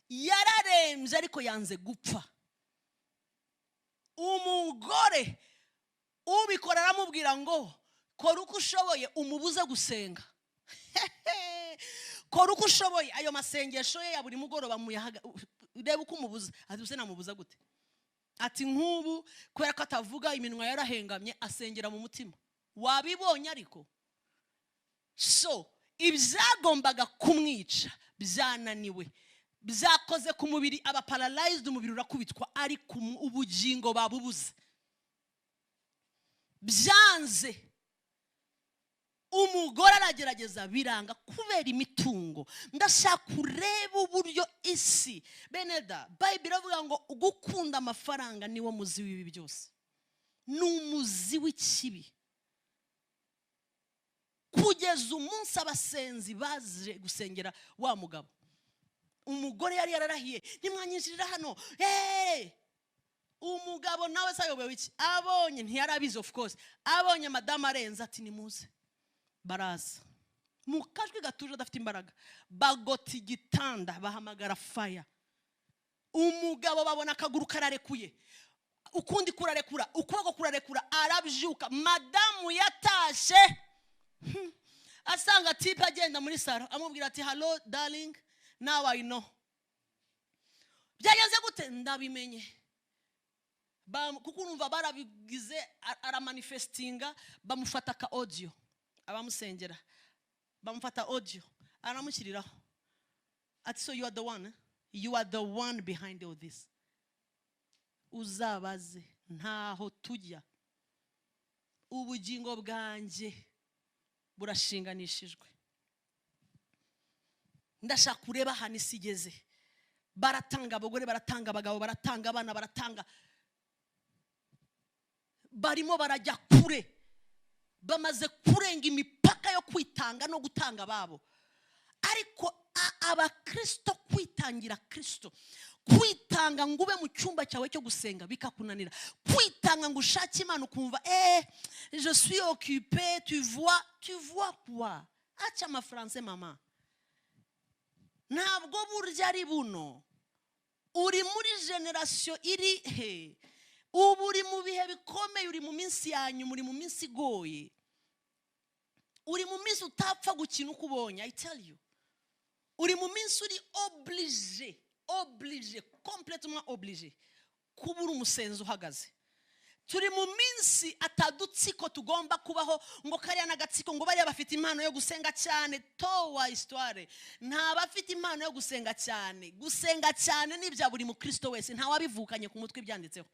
Yararembye ariko yanze gupfa. Umugore ubikora aramubwira ngo kora uko ushoboye umubuze gusenga. Kora uko ushoboye ayo masengesho ye ya buri mugoroba reba uko umubuza. Ati use namubuza gute? Ati nk'ubu kubera ko atavuga, iminwa yarahengamye, asengera mu mutima. Wabibonye ariko. So ibyagombaga kumwica byananiwe, byakoze ku mubiri, aba paralyzed, umubiri urakubitwa, ariko ubugingo babubuze. Byanze. Umugore aragerageza biranga kubera imitungo. Ndashaka kureba uburyo isi beneda Bible iravuga ngo gukunda amafaranga niwo muzi w'ibi byose, ni umuzi w'ikibi. Kugeza umunsi abasenzi baje gusengera wa mugabo, umugore yari yararahiye ntimwanyinjirira hano. Umugabo nawe sayobewe iki, abonye ntiyarabizi of course, abonye madame arenze ati nimuze. Baraza mu kajwi gatuje adafite imbaraga, bagota igitanda, bahamagara fire. Umugabo babona akaguru kararekuye, ukundi kurarekura, ukuboko kurarekura, arabyuka. Madamu yatashe asanga tipe agenda muri saro, amubwira ati hello darling, now I know. Byagenze gute? Ndabimenye. Kuko urumva barabigize, aramanifestinga, bamufata ka audio, abamusengera bamufata audio, aramushyiriraho ati so you are the one, eh? You are the one behind all this. Uzabaze ntaho tujya, ubugingo bwanjye burashinganishijwe. Ndashaka kureba ahantu isi igeze. Baratanga abagore, baratanga abagabo, baratanga abana, baratanga, barimo barajya kure, bamaze kurenga imipaka yo kwitanga no gutanga babo. Ariko abakristo kwitangira Kristo, kwitanga ngo ube mu cyumba cyawe cyo gusenga bikakunanira, kwitanga ngo ushake Imana ukumva je suis occupé, tu vois quoi? Acha amafrançais mama. Ntabwo burya ari buno. Uri muri generation iri he? Ubu uri mu bihe bikomeye, uri mu minsi yanyu, muri mu minsi igoye, uri mu minsi utapfa gukina uko ubonye. I tell you, uri mu minsi uri obligé, complètement obligé kuba uri umusenzi uhagaze. Turi mu minsi atadutsiko tugomba kubaho ngo kariya n'agatsiko, ngo bariya bafite impano yo gusenga cyane. Towa histoire, nta bafite impano yo gusenga cyane. Gusenga cyane ni ibya buri mukristo wese, nta wabivukanye ku mutwe ibyanditseho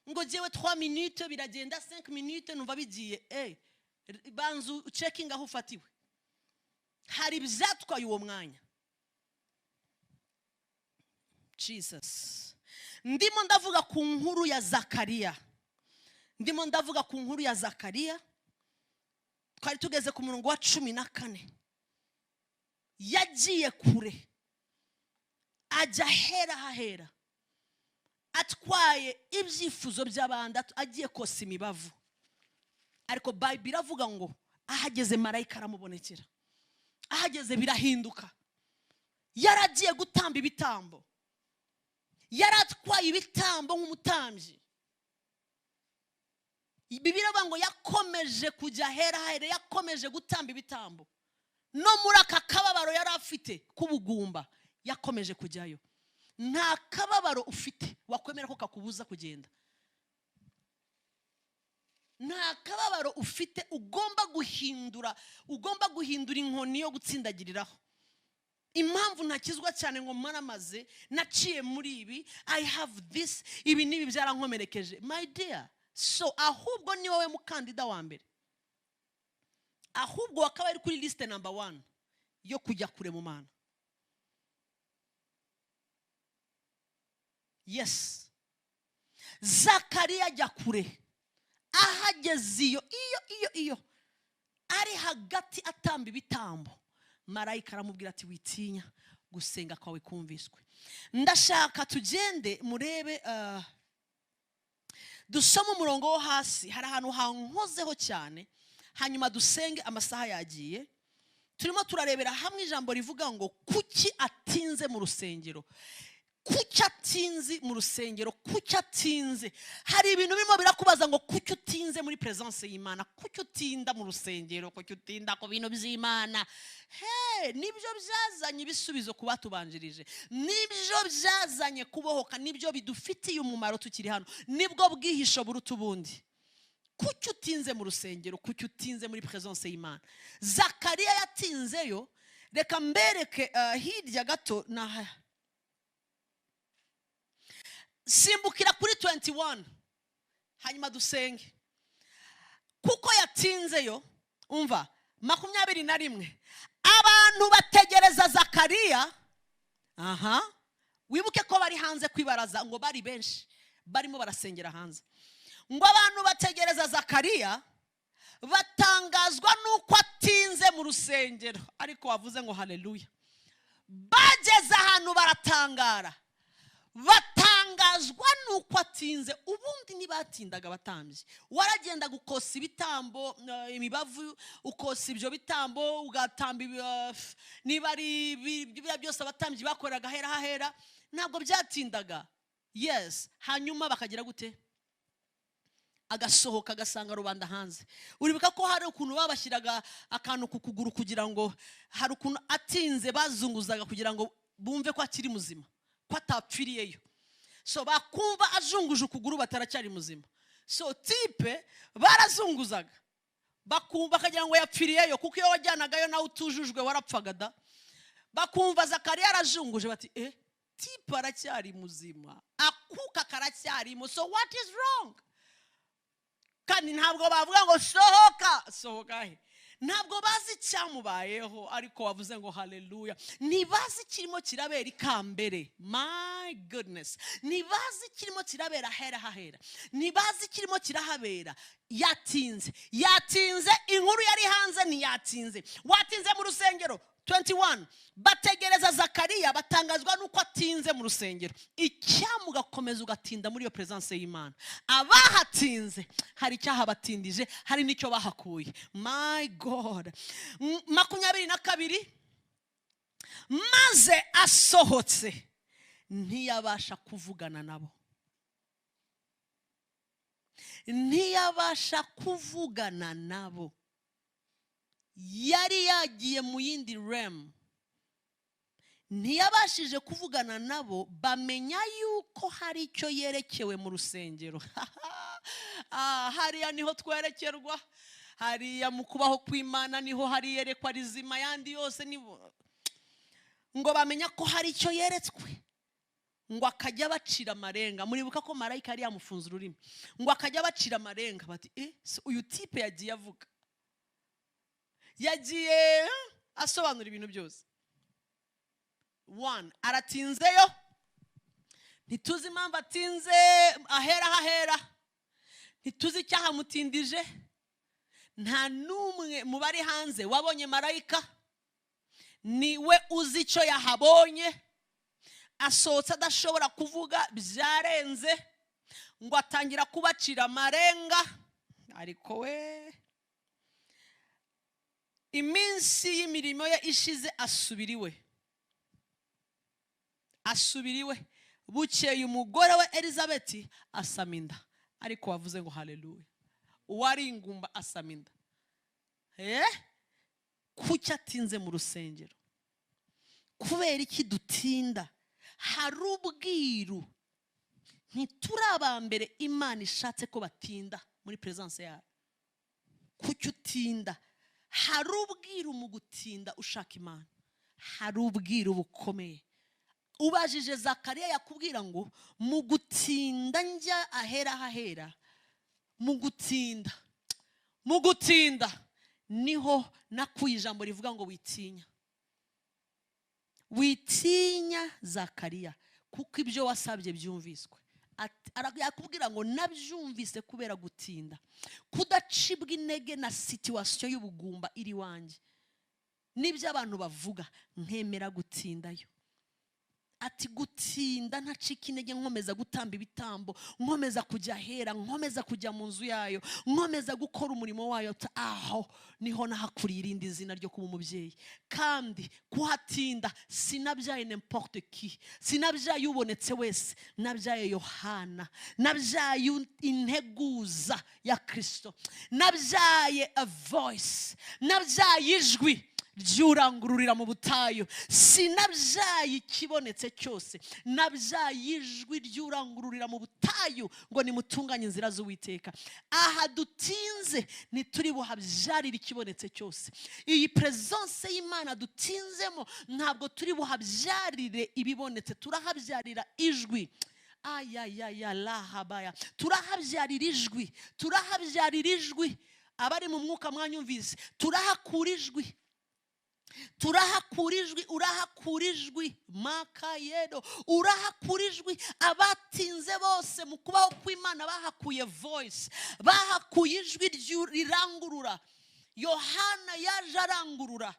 ngo jewe 3 minutes biragenda, 5 minutes numva bigiye. Banzu checking aho ufatiwe, hari ibyatwaye uwo mwanya. Jesus, ndimo ndavuga ku nkuru ya Zakariya. Ndimo ndavuga ku nkuru ya Zakariya. Twari tugeze ku murongo wa 14. Yagiye kure, ajya hera hahera, atwaye ibyifuzo by'abandi, agiye kosa imibavu. Ariko Bible iravuga ngo ahageze marayika aramubonekera, ahageze birahinduka. Yaragiye gutamba ibitambo, yaratwaye ibitambo nk'umutambyi. Bibiliya iravuga ngo yakomeje kujya hera hera, yakomeje gutamba ibitambo. No muri aka kababaro yari afite k'ubugumba yakomeje kujyayo. Nta kababaro ufite wakwemera ko kakubuza kugenda. Nta kababaro ufite ugomba guhindura, ugomba guhindura inkoni yo gutsindagiriraho. Impamvu ntakizwa cyane ngo maramaze naciye muri ibi, I have this, ibi n'ibi byarankomerekeje. My dear, so ahubwo ni wowe mukandida wa mbere, ahubwo wakaba ari kuri liste number 1 yo kujya kure mu Mana. Yes, Zakariya ajya kure. Ahageze iyo iyo iyo iyo ari hagati atamba ibitambo, marayika aramubwira ati witinya, gusenga kwawe kumviswe. Ndashaka tugende murebe, dusome umurongo wo hasi, hari ahantu hankozeho cyane, hanyuma dusenge amasaha yagiye. Turimo turarebera hamwe ijambo rivuga ngo kuki atinze mu rusengero. Kuki atinze mu rusengero? Kuki atinze? Hari ibintu birimo birakubaza ngo kuki utinze muri presence y'Imana? Kuki utinda mu rusengero? Kuki utinda ku bintu by'Imana? Hey, nibyo byazanye ibisubizo ku batubanjirije, nibyo byazanye kubohoka, nibyo bidufitiye umumaro tukiri hano, nibwo bwihisho buruta ubundi. Kuki utinze mu rusengero? Kuki utinze muri presence y'Imana? Zakariya yatinzeyo. Reka mbereke hirya gato na simbukira kuri 21 hanyuma dusenge. Kuko yatinzeyo, umva 21, abantu bategereza Zakariya. Aha, wibuke ko bari hanze kwibaraza, ngo bari benshi barimo barasengera hanze. Ngo abantu bategereza Zakariya batangazwa nuko atinze mu rusengero. Ariko wavuze ngo haleluya. Bageze ahantu baratangara, batangazwa nuko atinze. Ubundi ntibatindaga abatambyi, waragenda gukosa ibitambo, imibavu, ukosa ibyo bitambo, ugatamba niba ari biriya byose abatambyi bakoraga hera hahera, ntabwo byatindaga. Yes, hanyuma bakagira gute? Agasohoka agasanga rubanda hanze. Uribuka ko hari ukuntu babashyiraga akantu ku kuguru kugira ngo, hari ukuntu atinze bazunguzaga kugira ngo bumve ko akiri muzima, ko atapfiriyeyo. So bakumva azunguje ukuguru bataracyari muzima. So type barazunguzaga bakumva akagira ngo yapfiriyeyo, kuko iyo wajyanagayo nawe utujujwe warapfaga da. Bakumva Zakariya arazunguje bati type aracyari muzima, akuka karacyarimo, so what is wrong? Kandi ntabwo bavuga ngo sohoka, sohoka he? Ntabwo bazi icyamubayeho, ariko wavuze ngo haleluya. Ntibazi kirimo kirabera ikambere. My goodness, ntibazi kirimo kirabera hera hahera, ntibazi kirimo kirahabera. Yatinze, yatinze, inkuru yari hanze ntiyatinze. Watinze mu rusengero, 21 bategereza Zakariya, batangazwa nuko atinze mu rusengero. Icyamu ugakomeza ugatinda muri iyo presence y'Imana. Abahatinze hari icyahabatindije, hari n'icyo bahakuye. My God. 22 maze asohotse ntiyabasha kuvugana nabo, ntiyabasha kuvugana nabo. Yari yagiye mu yindi realm, ntiyabashije kuvugana nabo. Bamenya yuko hari icyo yerekewe mu rusengero. Hariya niho twerekerwa, hariya mu kubaho kw'Imana niho hari yerekwa rizima, yandi yose ni ngo bamenya ko hari icyo yeretswe. Ngo akajya bacira amarenga. Muribuka ko marayika yari yamufunze ururimi, ngo akajya bacira amarenga bati uyu type yagiye avuga, yagiye asobanura ibintu byose. One, aratinzeyo, ntituzi impamvu atinze, ahera hahera, ntituzi icyahamutindije. Nta n'umwe mu bari hanze wabonye marayika, niwe uzi icyo yahabonye. Asohotse adashobora kuvuga, byarenze, ngo atangira kubacira amarenga. Ariko we iminsi y'imirimo ye ishize asubira iwe, asubira iwe. Bukeye umugore we Elizabeth asama inda. Ariko wavuze ngo haleluya, uwari ingumba asama inda. Kuki atinze mu rusengero? Kubera iki dutinda? Hari ubwiru. Ntituri aba mbere Imana ishatse ko batinda muri presence yayo. Kuki utinda? Hari ubwiru mu gutinda ushaka Imana, hari ubwiru bukomeye. Ubajije Zakariya yakubwira ngo mu gutinda njya ahera hahera, mu gutinda, mu gutinda niho nakuye ijambo rivuga ngo witinya, witinya Zakariya, kuko ibyo wasabye byumviswe. Yakubwira ngo nabyumvise kubera gutinda, kudacibwa intege na situation y'ubugumba iri wanjye n'ibyo abantu bavuga, nkemera gutindayo. Ati gutinda ntacika intege, nkomeza gutamba ibitambo, nkomeza kujya ahera, nkomeza kujya mu nzu yayo, nkomeza gukora umurimo wayo. Aho niho nahakuriye irindi zina ryo kuba umubyeyi. Kandi kuhatinda, sinabyaye n'importe qui, sinabyaye ubonetse wese, nabyaye Yohana, nabyaye integuza ya Kristo, nabyaye a voice, nabyaye ijwi ryurangururira mu butayu. Sinabyaye ikibonetse cyose, nabyaye ijwi ryurangururira mu butayu ngo nimutunganye inzira z'Uwiteka. Aha dutinze ntituri buhabyarire ikibonetse cyose. Iyi presence y'Imana dutinzemo ntabwo turi buhabyarire ibibonetse, turahabyarira ijwi. Ayayaya lahabaya, turahabyarira ijwi, turahabyarira ijwi. Abari mu mwuka mwanyumvise, turahakura ijwi, turahakura ijwi, urahakura ijwi makayedo, urahakura ijwi. Abatinze bose mu kubaho kw'Imana bahakuye voice, bahakuye ijwi rirangurura. Yohana yaje arangurura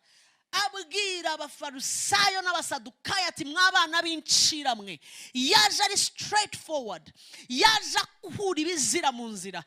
abwira abafarusayo n'abasadukayo ati mwabana b'inciramwe. Yaje ari straight forward, yaje akura ibizira mu nzira.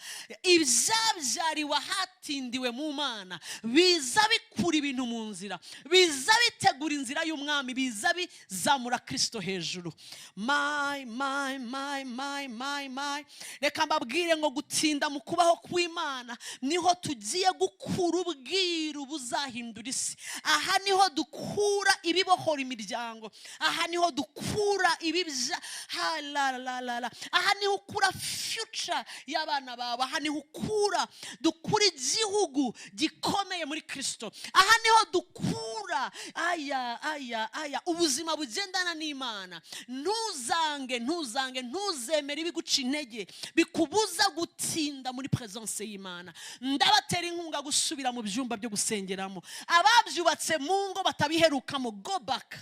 Ibyabyariwe ahatindiwe mu Mana biza bikura ibintu mu nzira, biza bitegura inzira y'umwami, biza bizamura Kristo hejuru. My my my my my my, reka mbabwire ngo gutinda mu kubaho kw'Imana niho tugiye gukura ubwiru buzahindura isi. Aha niho dukura ibibohora imiryango, aha niho dukura ibibya ha la la la la, aha niho ukura future y'abana bawe, aha niho ukura dukura igihugu gikomeye muri Kristo, aha niho dukura aya aya aya ubuzima bugendana n'Imana. Ntuzange, ntuzange, ntuzemere ibiguca intege bikubuza gutinda muri presence y'Imana. Ndabatera inkunga gusubira mu byumba byo gusengeramo. Ababyubatse mu ngo batabiherukamo, go back,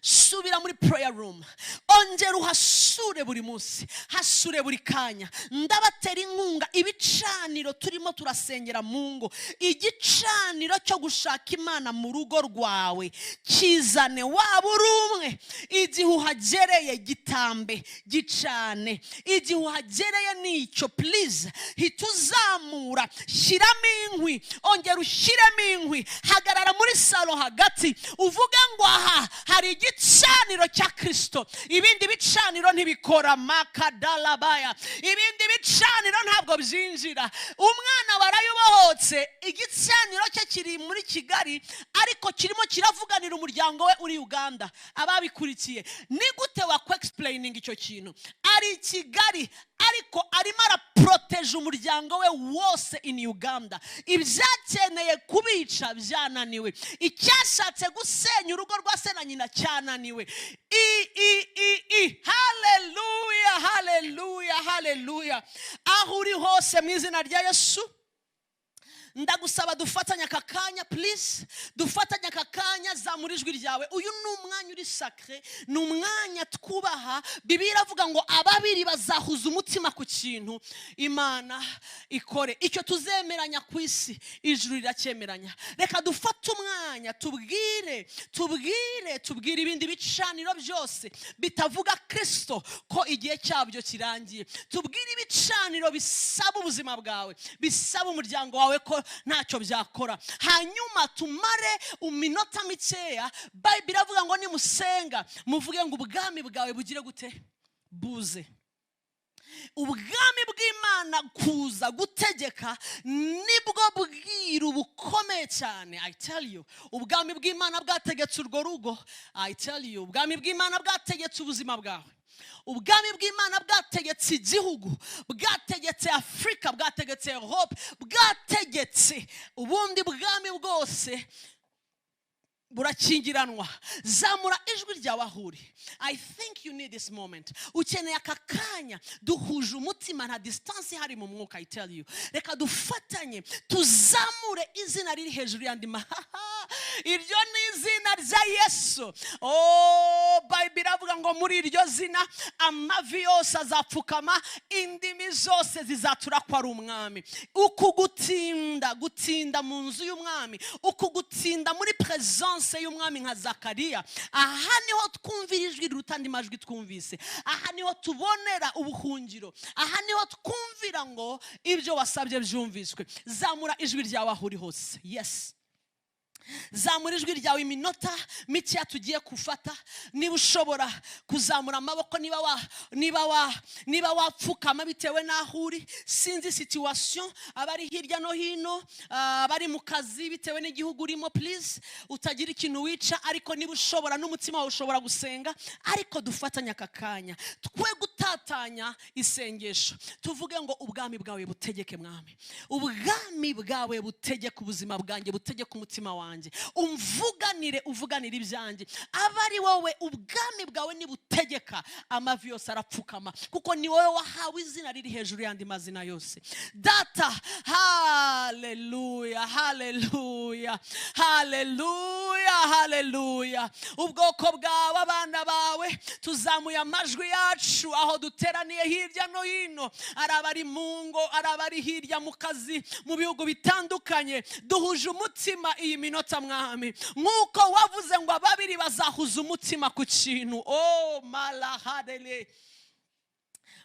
Subira muri prayer room, ongera uhasure buri munsi, hasure buri kanya. Ndabatera inkunga, ibicaniro turimo turasengera mu ngo, igicaniro cyo gushaka Imana mu rugo rwawe kizane, waba uri umwe, igihe uhagereye gitambe, gicane. Igihe uhagereye nicyo, please hita uzamura, shyiramo inkwi, ongera ushyiremo inkwi, hagarara muri salo hagati uvuge ngo aha hari igicaniro cya Kristo. Ibindi bicaniro ntibikora, makadalabaya, ibindi bicaniro ntabwo byinjira. Umwana warayobohotse, igicaniro cye kiri muri Kigali, ariko kirimo kiravuganira umuryango we uri Uganda. Ababikurikiye, ni gute wakwexplaining icyo kintu? Ari Kigali ariko arimo araproteje umuryango we wose in Uganda. Ibyakeneye kubica byananiwe, icyashatse gusenya urugo rwa se na nyina cyananiwe. I i i i haleluya, haleluya, haleluya. Aho uri hose mu izina rya Yesu, ndagusaba dufatanye aka kanya, please dufatanye aka kanya, zamura ijwi ryawe. Uyu ni umwanya uri sacré, ni umwanya twubaha. Bibiliya iravuga ngo ababiri bazahuza umutima ku kintu, Imana ikore icyo tuzemeranya ku isi, ijuru riracyemeranya. Reka dufate umwanya tubwire, tubwire, tubwire ibindi bicaniro byose bitavuga Kristo ko igihe cyabyo kirangiye. Tubwire ibicaniro bisaba ubuzima bwawe, bisaba umuryango wawe ko ntacyo byakora. Hanyuma tumare iminota mikeya. Bible iravuga ngo nimusenga muvuge ngo ubwami bwawe bugire gute? Buze. Ubwami bw'Imana kuza gutegeka nibwo bwiru bukomeye cyane. I tell you, ubwami bw'Imana bwategetse urwo rugo. I tell you, ubwami bw'Imana bwategetse ubuzima bwawe, ubwami bw'Imana bwategetse igihugu, bwategetse Afurika, bwategetse Europe, bwategetse ubundi bwami bwose burakingiranwa. Zamura ijwi ryawe aho uri. I think you need this moment. Ukeneye aka kanya duhuje umutima, nta distance ihari mu mwuka. I tell you, reka dufatanye tuzamure izina riri hejuru y'andi mahaha. Iryo ni izina rya Yesu. Oh, Bible iravuga ngo muri iryo zina amavi yose azapfukama, indimi zose zizatura ko ari umwami. Uku gutinda, gutinda mu nzu y'umwami, uku gutinda muri presence y'umwami nka Zakariya, aha niho twumvira ijwi riruta andi majwi twumvise, aha niho tubonera ubuhungiro, aha niho twumvira ngo ibyo wasabye byumviswe. Zamura ijwi ryawe aho uri hose. Yes, zamura ijwi ryawe. Iminota mikeya tugiye gufata, niba ushobora kuzamura amaboko, niba wapfukama bitewe n'aho uri, sinzi situation, abari hirya no hino, abari mu kazi, bitewe n'igihugu urimo, please utagira ikintu wica. Ariko niba ushobora n'umutima wawe ushobora gusenga, ariko dufatanye aka kanya, twe gutatanya isengesho, tuvuge ngo ubwami bwawe butegeke mwami, ubwami bwawe butegeke ubuzima bwanjye, butegeke umutima wanjye, umvuganire, uvuganire ibyanjye, aba ari wowe. Ubwami bwawe nibutegeka, amavi yose arapfukama, kuko ni wowe wahawe izina riri hejuru y'andi mazina yose. Data, haleluya, haleluya, haleluya, haleluya. Ubwoko bwawe, abana bawe, tuzamuye amajwi yacu aho duteraniye hirya no hino, ari abari mu ngo, ari abari hirya mu kazi, mu bihugu bitandukanye, duhuje umutima iyi minota mwami, nk'uko wavuze ngo ababiri bazahuza umutima ku kintu. Oh malahadele,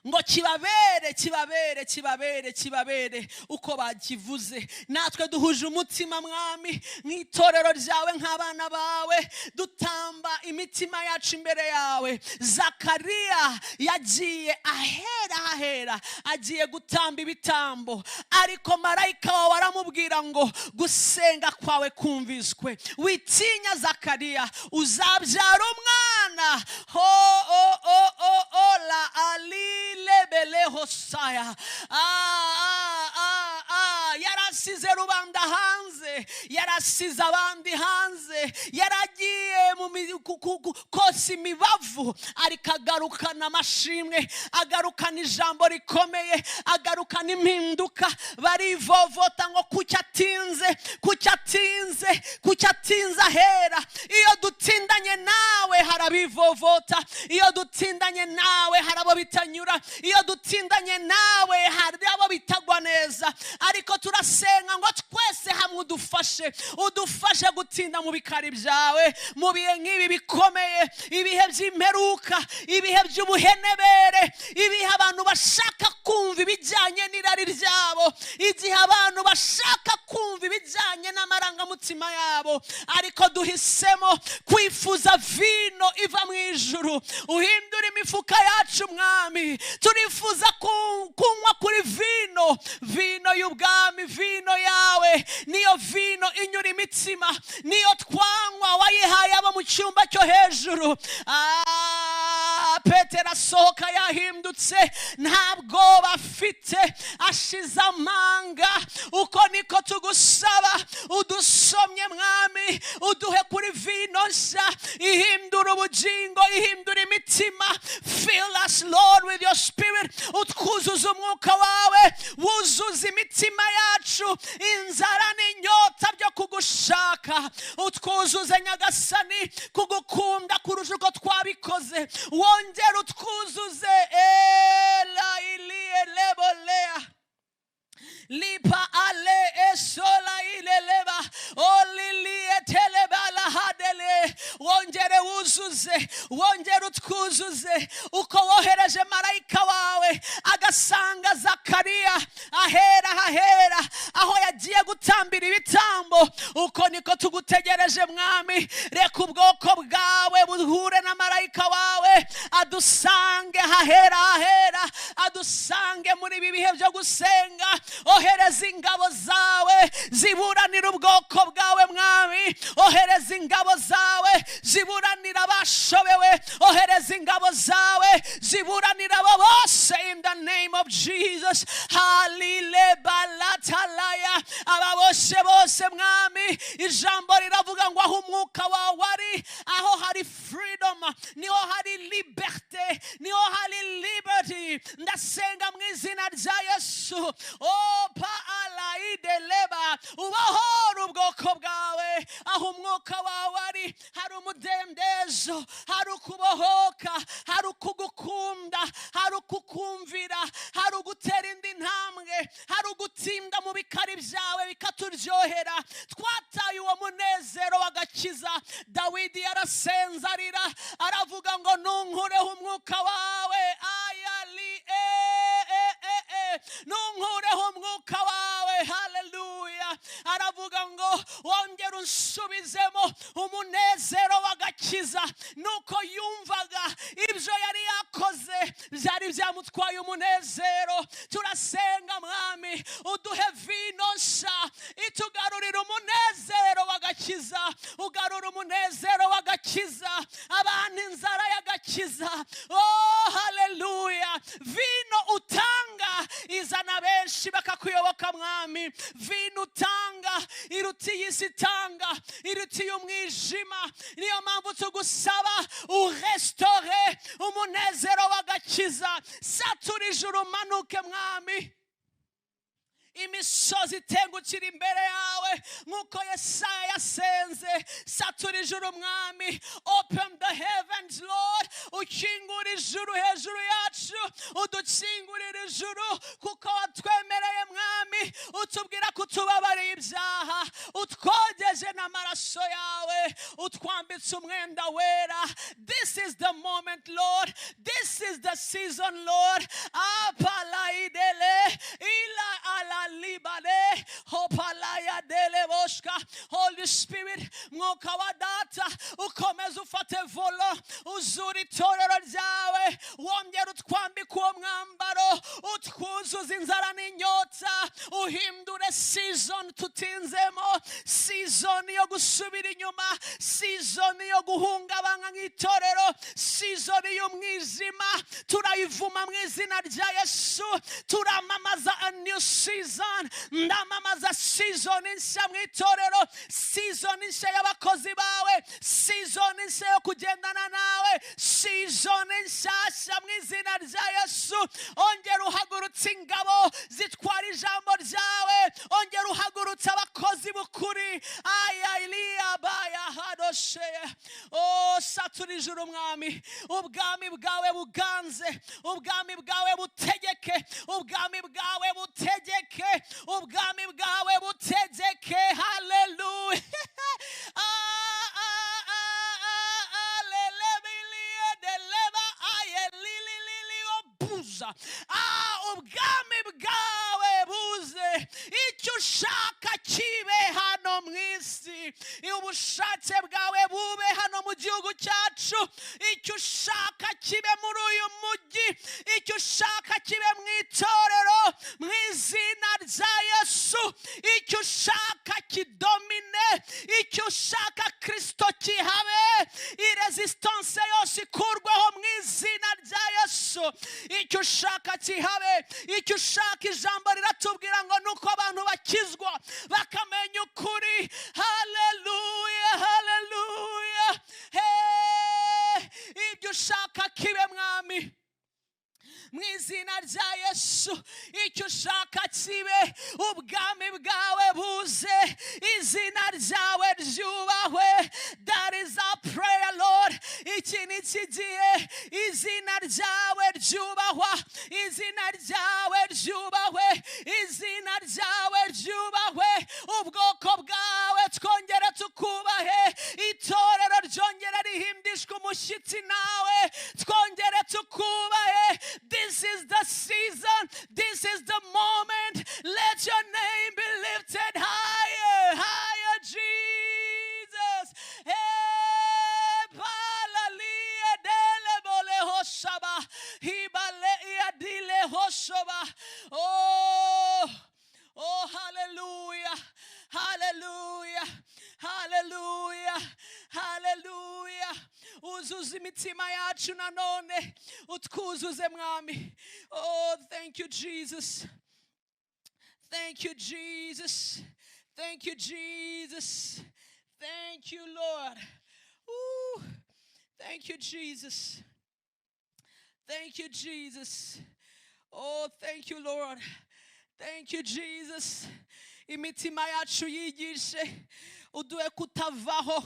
ngo kibabere, kibabere, kibabere, kibabere uko bakivuze. Natwe duhuje umutima mwami, nk'itorero ryawe, nk'abana bawe, dutamba imitima yacu imbere yawe. Zakariya yagiye ahera hahera, agiye gutamba ibitambo, ariko marayika wawe aramubwira ngo gusenga kwawe kumviswe, witinya Zakariya, uzabyara umwana. Ho o o o o la ali lebele hosaya. Yarasize rubanda hanze, yarasize abandi hanze, yaragiye mu kosa imibavu, ariko agarukana amashimwe, agarukana ijambo rikomeye, agarukana impinduka. Barivovota ngo kuki atinze, kuki atinze, kuki atinze ahera. Iyo dutindanye nawe. bitanyura. Iyo dutindanye nawe hari abo bitagwa neza, ariko turasenga ngo twese hamwe udufashe, udufashe gutinda mu bikari byawe mu bihe nk'ibi bikomeye, ibihe by'imperuka, ibihe by'ubuhenebere, ibihe abantu bashaka kumva ibijyanye n'irari ryabo, igihe abantu bashaka kumva ibijyanye n'amarangamutima yabo, ariko duhisemo kwifuza vino iva mu ijuru. Uhindura imifuka yacu Mwami, turifuza kunywa kuri vino, vino y'ubwami, vino yawe niyo vino inyura imitima, niyo twanywa wayihaye abo mu cyumba cyo hejuru. Petero asohoka yahindutse, ntabwo bafite, ashize amanga. Uko niko tugusaba, udusomye Mwami, uduhe kuri vino nshya ihindura ubugingo, ihindura imitima. Fill us Lord with your spirit, utwuzuze umwuka wawe, wuzuze imitima yacu inzara n'inyota byo kugushaka. Utwuzuze Nyagasani kugukunda kurusha uko twabikoze, wongere utwuzuze. Ela ilie lebolea lipa ale esola ileleba olilie telebala hadele. Wongere wuzuze, wongere utwuzuze. Uko wohereje marayika wawe agasanga Zakariya ahera ahera aho yagiye gutambira ibitambo, uko niko tugutegereje Mwami. Reka ubwoko bwawe buhure na marayika wawe, adusange hahera ahera, adusange muri ibi bihe byo gusenga. Ohereza ingabo zawe ziburanira ubwoko bwawe Mwami, ohereza ingabo zawe ziburanira abashobewe, ohereza ingabo zawe ziburanira abo bose in the name of Jesus. Halile balatalaya, aba bose bose Mwami, ijambo riravuga ngo aho umwuka wawe ari, aho hari freedom, niho hari liberté, niho hari liberty. Ndasenga mu izina rya Yesu, oh paala ideleba, ubahora ubwoko bwawe. Aho umwuka wawe ari hari umudendezo, hari ukubohoka, hari ukugukunda, hari ukukumvira, hari ugutera indi ntambwe, hari ugutinda mu bikari byawe bikaturyohera. Twataye uwo munezero w'agakiza. Dawidi yarasenze arira, aravuga ngo nunkureho umwuka wawe, ayali nunkureho umwuka wawe. Haleluya. Aravuga ngo wongere unsubizemo umunezero w'agakiza. Nuko yumvaga ibyo yari yakoze byari byamutwaye umunezero. Turasenga Mwami, uduhe vino nshya itugarurira umunezero w'agakiza, ugarura umunezero w'agakiza, abantu inzara y'agakiza. Oh haleluya. Vino utanga izana benshi bakakuyoboka Mwami. Vino utanga iruta iyi si itanga, iruta iy'umwijima. Niyo mpamvu tugusaba urestore umunezero w'agakiza. Satura ijuru umanuke Mwami, imisozi itengukira imbere yawe nk'uko Yesaya yasenze. Satura ijuru Mwami, open the heavens Lord, ukingura ijuru hejuru yacu, udukingurira ijuru kuko watwemereye Mwami, utubwira ko utubabariye ibyaha, utwogeje n'amaraso yawe, utwambitse umwenda wera. This is the moment Lord, this is the season Lord. Apalaidele ila ala libale hopalaya dele boshka. Holy Spirit, mwuka wa data ukomeze ufate volo, uzure itorero ryawe, wongere utwambike uwo mwambaro, utwuzuze inzara n'inyota, uhindure season tutinzemo, season yo gusubira inyuma, season yo guhungabana nk'itorero, season y'umwijima turayivuma mu izina rya Yesu. Turamamaza a new season, ndamamaza season nshya mu itorero, season nshya y'abakozi bawe, season nshya yo kugendana nawe, season nshyashya mu izina rya Yesu. Ongera uhagurutse ingabo zitwara ijambo ryawe, ongera uhagurutse abakozi b'ukuri. Aya iliya baya hadoshe. Oh, satura Uzure ijuru, Mwami. Ubwami bwawe buganze, ubwami bwawe butegeke, ubwami bwawe butegeke, ubwami bwawe butegeke. Haleluya! Ah, ah, ah, ah, ah, lelebilie deleba aye lili lili obuza. Ah, ubwami bwawe buze, icyo ushaka kibe hano mu isi, ubushake bwawe bube hano mu gihugu cyacu, icyo ushaka kibe muri uyu mujyi, icyo ushaka kibe mu itorero, mu izina rya Yesu. Icyo ushaka kidomine, icyo ushaka, Kirisito, kihabe. Irésistance yose ikurweho mu izina rya Yesu. Icyo ushaka kihabe, icyo ushaka. Ijambo riratubwira ngo nuko abantu bakizwa bakamenya ukuri. Haleluya, haleluya! Hey, ibyo ushaka kibe, Mwami, mu izina rya Yesu. Icyo ushaka kibe, ubwami bwawe buze, izina ryawe ryubahwe. That is our prayer, Lord. Iki ni kigiye, izina ryawe ryubahwa, izina ryawe ryubahwe, izina ryawe ryubahwe. Ubwoko bwawe twongere tukubahe, itorero ryongere rihindishwe umushyitsi nawe, twongere tukubahe. This is the season, this is the moment. Let your name be lifted higher, higher, Jesus. Hey, balalia dele bole hoshaba, hibale iadile hoshaba. Oh, hallelujah, hallelujah, hallelujah, hallelujah! Uzuza imitima yacu nanone, utwuzuze, Mwami. Oh, thank you, Jesus. Thank you, Jesus. Thank you, Jesus. Thank you, Lord. Ooh, thank you, Jesus. Thank you, Jesus. Oh, thank you, Lord. Thank you, Jesus. Imitima yacu yigishe, uduhe kutavaho.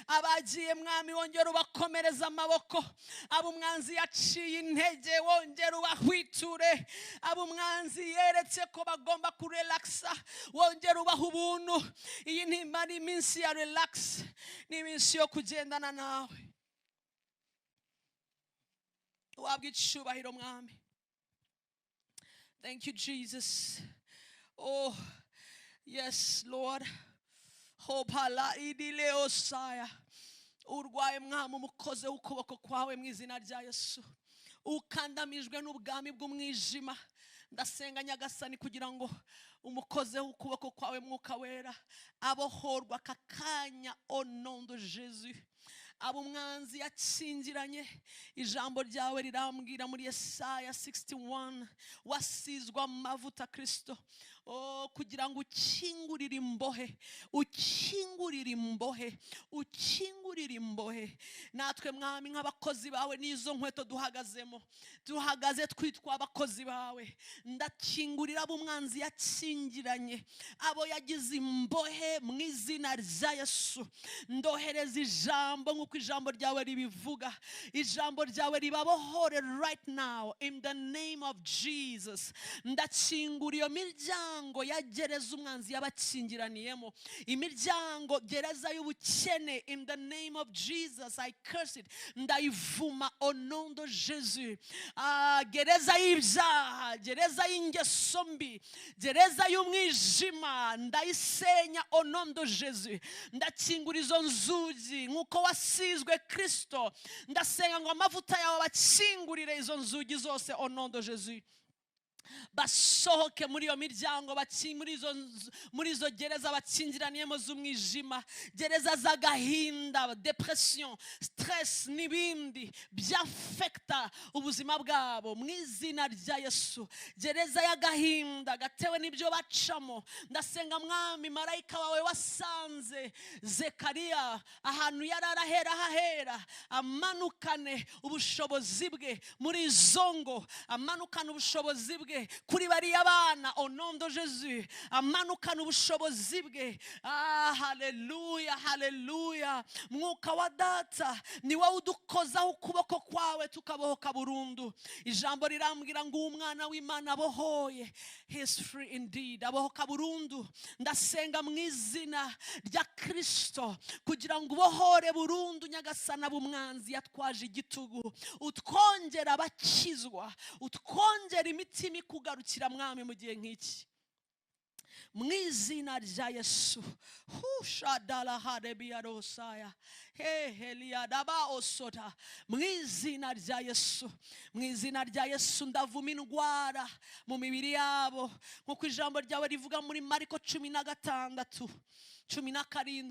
Abagiye, Mwami, wongera ubakomereza amaboko. Abo umwanzi yaciye intege, wongera ubahwiture. Abo umwanzi yeretse ko bagomba kurelakisa, wongera ubaha ubuntu. Iyi ntimba ari iminsi ya relax, ni iminsi yo kugendana nawe. Wabwa icyubahiro, Mwami. Thank you, Jesus. Oh yes, Lord. Hopala idile osaya. Urwaye, Mwami, umukoze w'ukuboko kwawe mu izina rya Yesu. Ukandamijwe n'ubwami bw'umwijima, ndasenga, Nyagasani, kugira ngo umukozeho ukuboko kwawe, Mwuka Wera, abohorwa aka kanya, au nom de Jésus. Abo umwanzi yakingiranye, ijambo ryawe rirambwira muri Yesaya 61, wasizwe amavuta, Kirisito, oh, kugira ngo ukingurire imbohe, ukingurire imbohe, ukingurire imbohe. Natwe, Mwami, nk'abakozi bawe, n'izo nkweto duhagazemo, duhagaze twitwa abakozi bawe, ndakingurira abo umwanzi yakingiranye, abo yagize imbohe, mu izina rya Yesu. Ndohereza ijambo nk'uko ijambo ryawe ribivuga. Ijambo ryawe ribabohore right now in the name of Jesus. Ndakingura iyo miryango ya gereza umwanzi yabakingiraniyemo, imiryango gereza y'ubukene. In the name of Jesus, I curse it. Ndayivuma au nom de Jésus. Ah, gereza y'ibyaha, gereza y'ingeso mbi, gereza y'umwijima, ndayisenya au nom de Jésus. Ndakingura izo nzugi nk'uko wasizwe, Kristo. Ndasenga ngo amavuta yawe abakingurire izo nzugi zose au nom de Jésus, basohoke muri iyo miryango, muri izo gereza bakingiraniyemo z'umwijima, gereza z'agahinda, depression, stress n'ibindi byafekita ubuzima bwabo, mu izina rya Yesu. Gereza y'agahinda gatewe n'ibyo bacamo, ndasenga, Mwami, marayika wawe wasanze Zekariya ahantu yari arahera hahera, amanukane ubushobozi bwe muri izo ngo, amanukane ubushobozi bwe. bwe kuri bariya bana, au nom de Jésus. Amanukana ubushobozi bwe. Ah, haleluya, haleluya. Mwuka wa Data, ni wowe udukozaho ukuboko kwawe tukabohoka burundu. Ijambo rirambwira ngo umwana w'Imana abohoye, he is free indeed, abohoka burundu. Ndasenga mu izina rya Kristo kugira ngo ubohore burundu Nyagasana b'umwanzi yatwaje igitugu, utwongera abakizwa, utwongera imitima ikugarukira Mwami mu gihe nk'iki, mu izina rya Yesu. Hushadala harebiarosaya heheliadaba osota. Mu izina rya Yesu, mu izina rya Yesu, ndavuma indwara mu mibiri yabo, nk'uko ijambo ryawe rivuga muri Mariko 16:17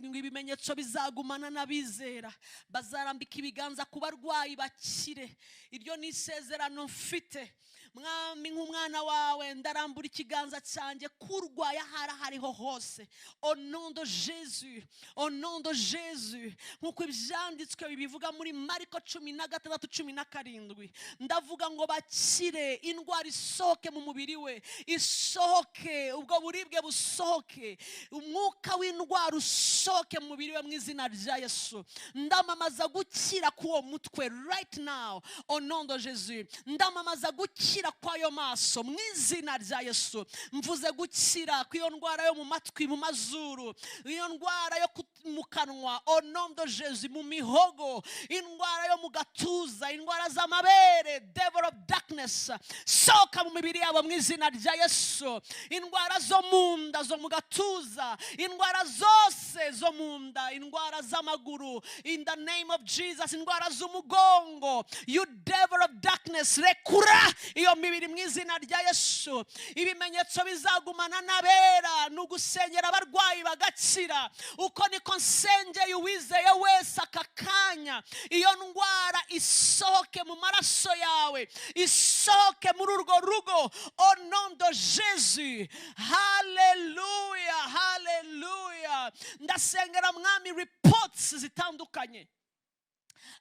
ngo ibimenyetso bizagumana n'abizera, bazarambika ibiganza ku barwayi bakire. Iryo ni isezerano mfite Mwami, nk'umwana wawe ndarambura ikiganza cyanjye kurwaye ahari hariho hose, au nom de Jésus, au nom de Jésus. Nk'uko ibyanditswe bibivuga muri Mariko 16:17, ndavuga ngo bakire, indwara isohoke mu mubiri we, isohoke, ubwo buribwe busohoke, umwuka w'indwara usohoke mu mubiri we mu izina rya Yesu. Ndamamaza gukira k'uwo mutwe right now, au nom de Jésus. Ndamamaza gukira kw'ayo maso mu izina rya Yesu. Mvuze gukira kw'iyo ndwara yo mu matwi, mu mazuru, iyo ndwara yo mu kanwa, au nom de Jésus, mu mihogo, indwara yo mu gatuza, indwara z'amabere, devil of darkness, sohoka mu mibiri yabo mu izina rya Yesu. Indwara zo mu nda, zo mu gatuza, indwara zose zo mu nda, indwara z'amaguru, in the name of Jesus, indwara z'umugongo, you devil of darkness, rekura iyo mibiri mu izina rya Yesu. Ibimenyetso bizagumana n'abera ni ugusengera abarwayi bagakira. Uko niko nsengeye uwizeye wese aka kanya, iyo ndwara isohoke mu maraso yawe, isohoke muri urwo rugo, au nom de Jésus. Haleluya, haleluya. Ndasengera Mwami reports zitandukanye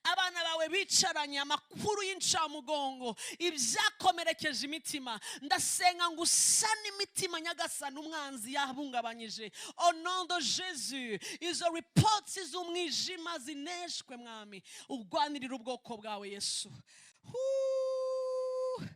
abana bawe bicaranye, amakuru y'incamugongo, ibyakomerekeje imitima. Ndasenga ngo usane imitima Nyagasani umwanzi yahungabanyije, au nom de Jésus. Izo reports z'umwijima zineshwe Mwami, urwanirira ubwoko bwawe Yesu. Woo!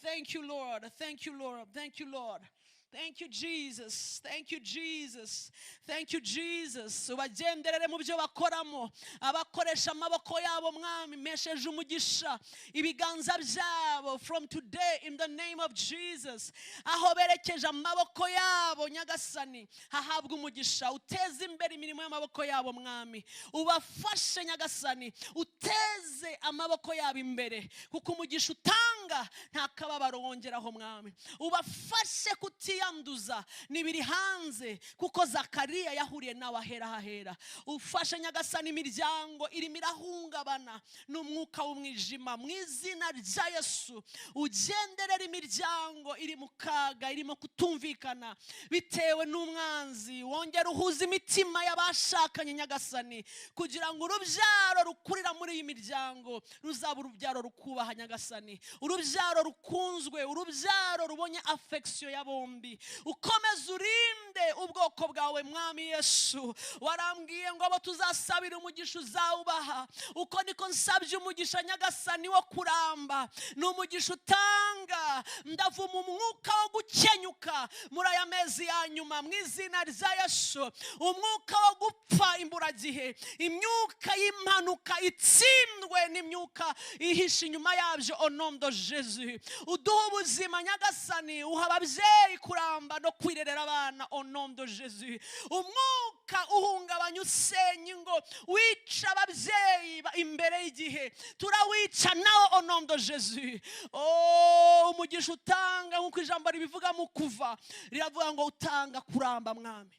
Thank you, Lord. Thank you, Lord. Thank you, Lord. Thank you, Jesus. Thank you, Jesus. Thank you, Jesus. Ubagenderere mu byo bakoramo, abakoresha amaboko yabo Mwami, mpesheje umugisha ibiganza byabo from today in the name of Jesus. Aho berekeje amaboko yabo Nyagasani hahabwa umugisha, uteze imbere imirimo y'amaboko yabo Mwami, ubafashe Nyagasani, uteze amaboko yabo imbere, kuko umugisha utanga nta kababaro wongeraho Mwami. Ubafashe kutiyanduza n'ibiri hanze, kuko Zakariya yahuriye nawe ahera hahera. Ufashe Nyagasani imiryango irimo irahungabana n'umwuka w'umwijima, mu izina rya Yesu. Ugenderera imiryango iri mu kaga, irimo kutumvikana bitewe n'umwanzi, wongera uhuza imitima y'abashakanye Nyagasani, kugira ngo urubyaro rukurira muri iyi miryango ruzaba urubyaro rukubaha Nyagasani, urubyaro rukunzwe, urubyaro rubonye affection ya bombi. Ukomeze urinde ubwoko bwawe Mwami Yesu. Warambwiye ngo abo tuzasabira umugisha uzawubaha. Uko niko nsabye umugisha Nyagasani wo kuramba, ni umugisha utanga. Ndavuma umwuka wo gukenyuka muri aya mezi ya nyuma mu izina rya Yesu, umwuka wo gupfa imburagihe, imyuka y'impanuka itsindwe n'imyuka ihishe inyuma yabyo, au nom de Jésus. Uduhe ubuzima Nyagasani, uha ababyeyi kuramba no kwirerera abana, au nom de Jésus. Umwuka uhungabanya, usenya ingo, wica ababyeyi imbere y'igihe, turawica nawo, au nom de Jésus. Oh, umugisha utanga, nk'uko ijambo ribivuga mu Kuva, riravuga ngo utanga kuramba Mwami.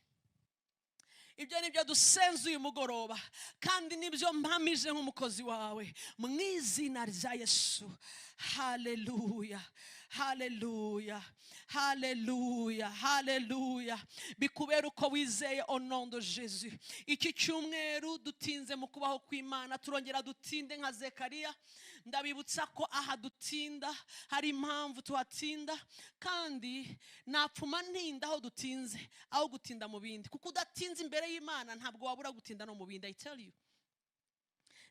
Ibyo ni byo dusenze uyu mugoroba, kandi nibyo mpamije nk'umukozi wawe mu izina rya Yesu. Haleluya, Haleluya, haleluya, haleluya! Bikubera uko wizeye, au nom de Jésus. Iki cyumweru dutinze mu kubaho kw'Imana, turongera dutinde nka Zekariya. Ndabibutsa ko aha dutinda hari impamvu tuhatinda, kandi napfuma ntinda aho dutinze aho gutinda mu bindi, kuko udatinze imbere y'Imana ntabwo wabura gutinda no mu bindi. I tell you,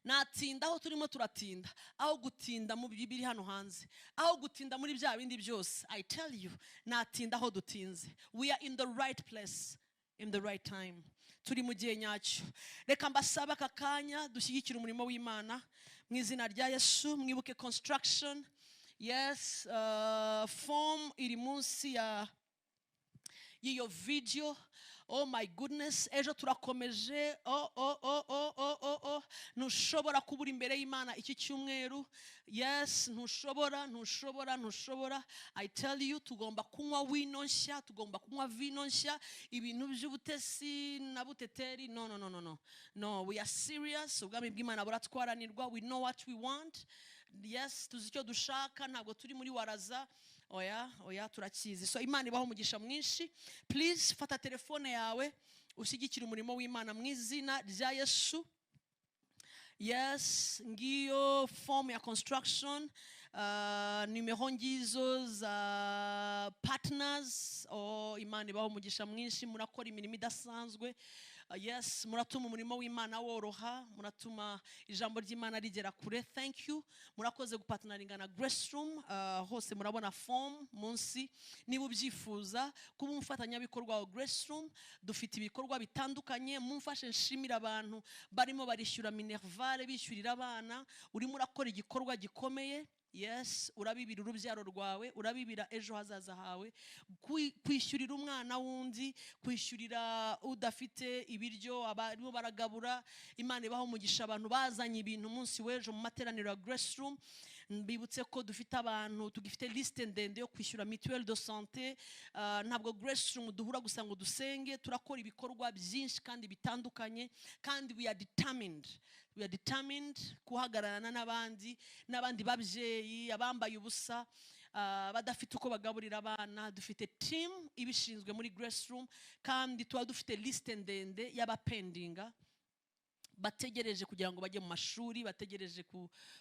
natinda aho turimo turatinda aho gutinda mu biri hano hanze, aho gutinda muri bya bindi byose. I tell you, natinda aho dutinze. We are in the right place in the right time, turi mu gihe nyacyo. Reka mbasabe aka kanya dushyigikire umurimo w'Imana mu izina rya Yesu. Mwibuke construction. Yes, form iri munsi ya y'iyo video. Oh my goodness, ejo turakomeje. Oh, ntushobora kubura imbere y'Imana iki cyumweru. Yes, ntushobora, ntushobora, ntushobora. I tell you, tugomba kunywa wino nshya, tugomba kunywa vino nshya. Ibintu by'ubutesi na buteteri, no, no, no, no, no, no. We are serious. Ubwami bw'Imana buratwaranirwa. We know what we want. Yes, tuzi icyo dushaka, ntabwo turi muri waraza. Oya, oya, turakizi. So Imana ibaho umugisha mwinshi. Please, fata telefone yawe ushyigikire umurimo w'Imana mu izina rya Yesu. Yes, ngiyo form ya construction, nimero ngizo za partners. Oh, Imana ibaho umugisha mwinshi, murakora imirimo idasanzwe. Yes, muratuma umurimo w'Imana woroha, muratuma ijambo ry'Imana rigera kure. Thank you, murakoze gupartneringa na Grace Room. Hose murabona form munsi niba ubyifuza kuba umufatanyabikorwa wa Grace Room. Dufite ibikorwa bitandukanye. Mumfashe nshimira abantu barimo barishyura minerval, bishyurira abana. Urimo urakora igikorwa gikomeye. Yes, urabibira urubyaro rwawe, urabibira ejo hazaza hawe. Kwishyurira umwana wundi, kwishyurira udafite ibiryo, abarimo baragabura. Imana ibaho umugisha abantu bazanye ibintu umunsi w'ejo mu materaniro ya Grace Room. Mbibutse ko dufite abantu, tugifite liste ndende yo kwishyura mutuelle de santé. Ntabwo Grace Room duhura gusa ngo dusenge, turakora ibikorwa byinshi kandi bitandukanye, kandi we are determined, we are determined guhagararana n'abandi babyeyi, abambaye ubusa, badafite uko bagaburira abana. Dufite team ibishinzwe muri Grace Room, kandi tuba dufite liste ndende y'abapendinga bategereje kugira ngo bajye mu mashuri, bategereje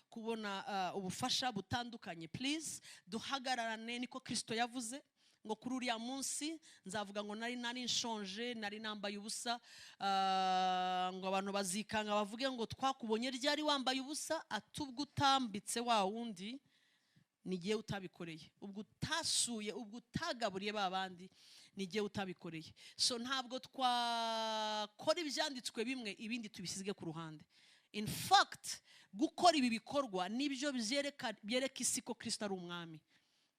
kubona ubufasha butandukanye. Please, duhagararane. Niko Kirisito yavuze ngo kuri uriya munsi nzavuga ngo nari nshonje, nari nambaye ubusa, ngo abantu bazikanga bavuge ngo twakubonye ryari wambaye ubusa? Atubwo utambitse wa wundi, ni igihe utabikoreye, ubwo utasuye, ubwo utagaburiye ba bandi, ni igihe utabikoreye. So ntabwo twakora ibyanditswe bimwe, ibindi tubisige ku ruhande. In fact, gukora ibi bikorwa nibyo byereka isi ko Kirisito ari umwami.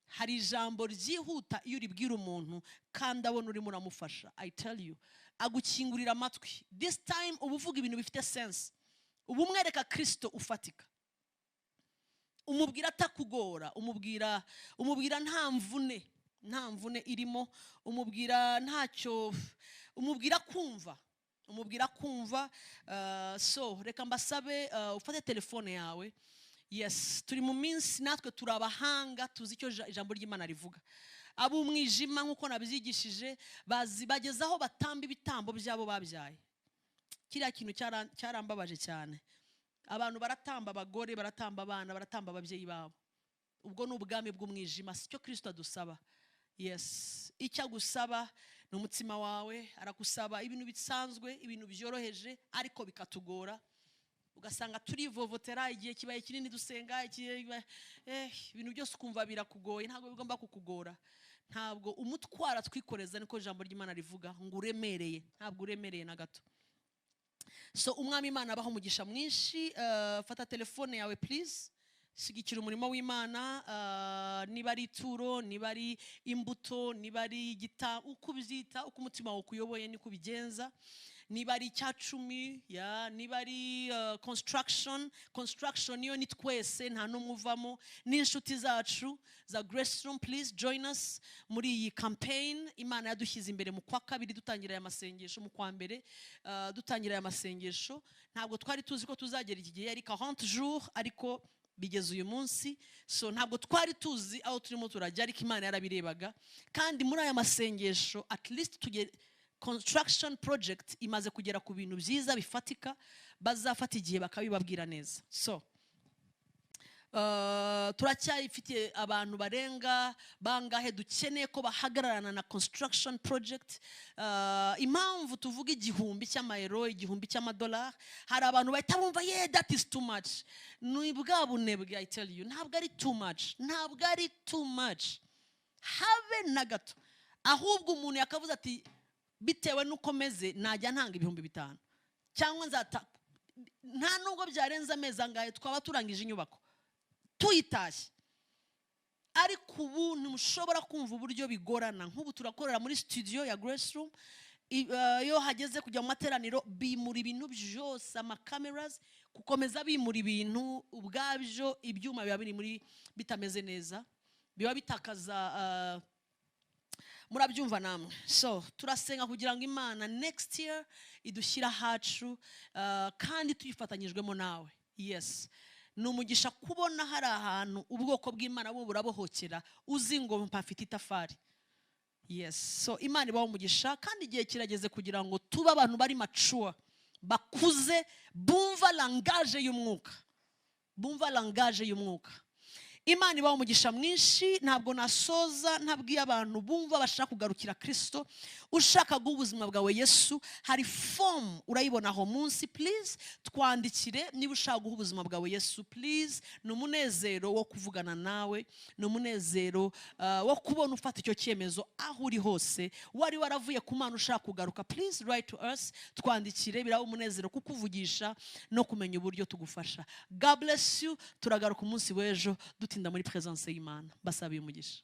Hari ijambo ryihuta iyo uribwira umuntu kandi abona urimo uramufasha. I tell you, agukingurira amatwi. This time uba uvuga ibintu bifite sense, uba umwereka Kirisito ufatika, umubwira atakugora, umubwira nta mvune, nta mvune irimo, umubwira ntacyo, umubwira kumva, umubwira kumva. So reka mbasabe ufate telefone yawe. Yes, turi mu minsi, natwe turi abahanga, tuzi icyo ijambo ry'Imana rivuga. Ab'umwijima, nk'uko nabyigishije, bazi bageze aho batamba ibitambo byabo babyaye. Kiriya kintu cyarambabaje cyane. Abantu baratamba abagore, baratamba abana, baratamba ababyeyi babo. Ubwo ni ubwami bw'umwijima, si cyo Kirisito adusaba. Yes, icyo agusaba ni umutima wawe. Aragusaba ibintu bisanzwe, ibintu byoroheje, ariko bikatugora, ugasanga turivovotera. Igihe kibaye kinini dusenga, ibintu byose ukumva birakugoye. Ntabwo bigomba kukugora. Ntabwo umutwara twikoreza, niko ijambo ry'Imana rivuga ngo uremereye, ntabwo uremereye na gato. So Umwami Imana abaho umugisha mwinshi. Fata telefone yawe, please, shyigikira umurimo w'Imana. Niba ari ituro, niba ari imbuto, niba ari igita, uko ubyita, uko umutima wawe ukuyoboye niko ubigenza. Niba ari icyacumi ya, niba ari construction, construction niyo ni twese, nta n'umwe uvamo, n'inshuti zacu za Grace Room. Please join us muri iyi campaign Imana yadushyize imbere mu kwa kabiri dutangira aya masengesho, mu kwa mbere dutangira aya masengesho. Ntabwo twari tuzi ko tuzagera iki gihe, yari 40 jours, ariko Bigeze uyu munsi. So ntabwo twari tuzi aho turimo turajya, ariko Imana yarabirebaga. Kandi muri aya masengesho, at least tuge construction project imaze kugera ku bintu byiza bifatika. Bazafata igihe bakabibabwira neza. So turacyayifitiye abantu barenga bangahe dukeneye ko bahagararana na construction project. Impamvu tuvuga 1000 cy'amayero, 1000 cy'amadolari, hari abantu bahita bumva, "Yeah, that is too much." Ni bwa bunebwe. I tell you, ntabwo ari too much, ntabwo ari too much habe na gato. Ahubwo umuntu yakavuze ati: "Bitewe n'uko meze, najya ntanga 5000 cyangwa nzata." Nta nubwo byarenze amezi angahe, twaba turangije inyubako, tuyitashye. Ariko ubu ntimushobora kumva uburyo bigorana. Nk'ubu turakorera muri studio ya Grace Room. Iyo hageze kujya mu materaniro, bimura ibintu byose, amacameras, gukomeza bimura ibintu ubwabyo, ibyuma biba biri muri bitameze neza, biba bitakaza, murabyumva namwe. So turasenga kugira ngo Imana next year idushyire ahacu, kandi tuyifatanyijwemo nawe. Yes, ni umugisha kubona hari ahantu ubwoko bw'Imana bo burabohokera, uzi ngo mpafite itafari. Yes, so Imana ibaho umugisha. Kandi igihe kirageze kugira ngo tube abantu bari mature, bakuze, bumva langage y'umwuka, bumva langage y'umwuka. Imana ibaho umugisha mwinshi. Ntabwo nasoza ntabwiye abantu bumva bashaka kugarukira Kirisito, ushaka guha ubuzima bwawe Yesu. Hari fomu urayibona aho munsi. Please twandikire niba ushaka guha ubuzima bwawe Yesu. Please, ni umunezero wo kuvugana nawe, ni umunezero wo kubona ufata icyo cyemezo. Aho uri hose, wari waravuye ku Mana ushaka kugaruka, please write to us, twandikire. Biraba umunezero kukuvugisha no kumenya uburyo tugufasha. God bless you. Turagaruka umunsi w'ejo dutinda muri presence y'Imana. Basabiye umugisha.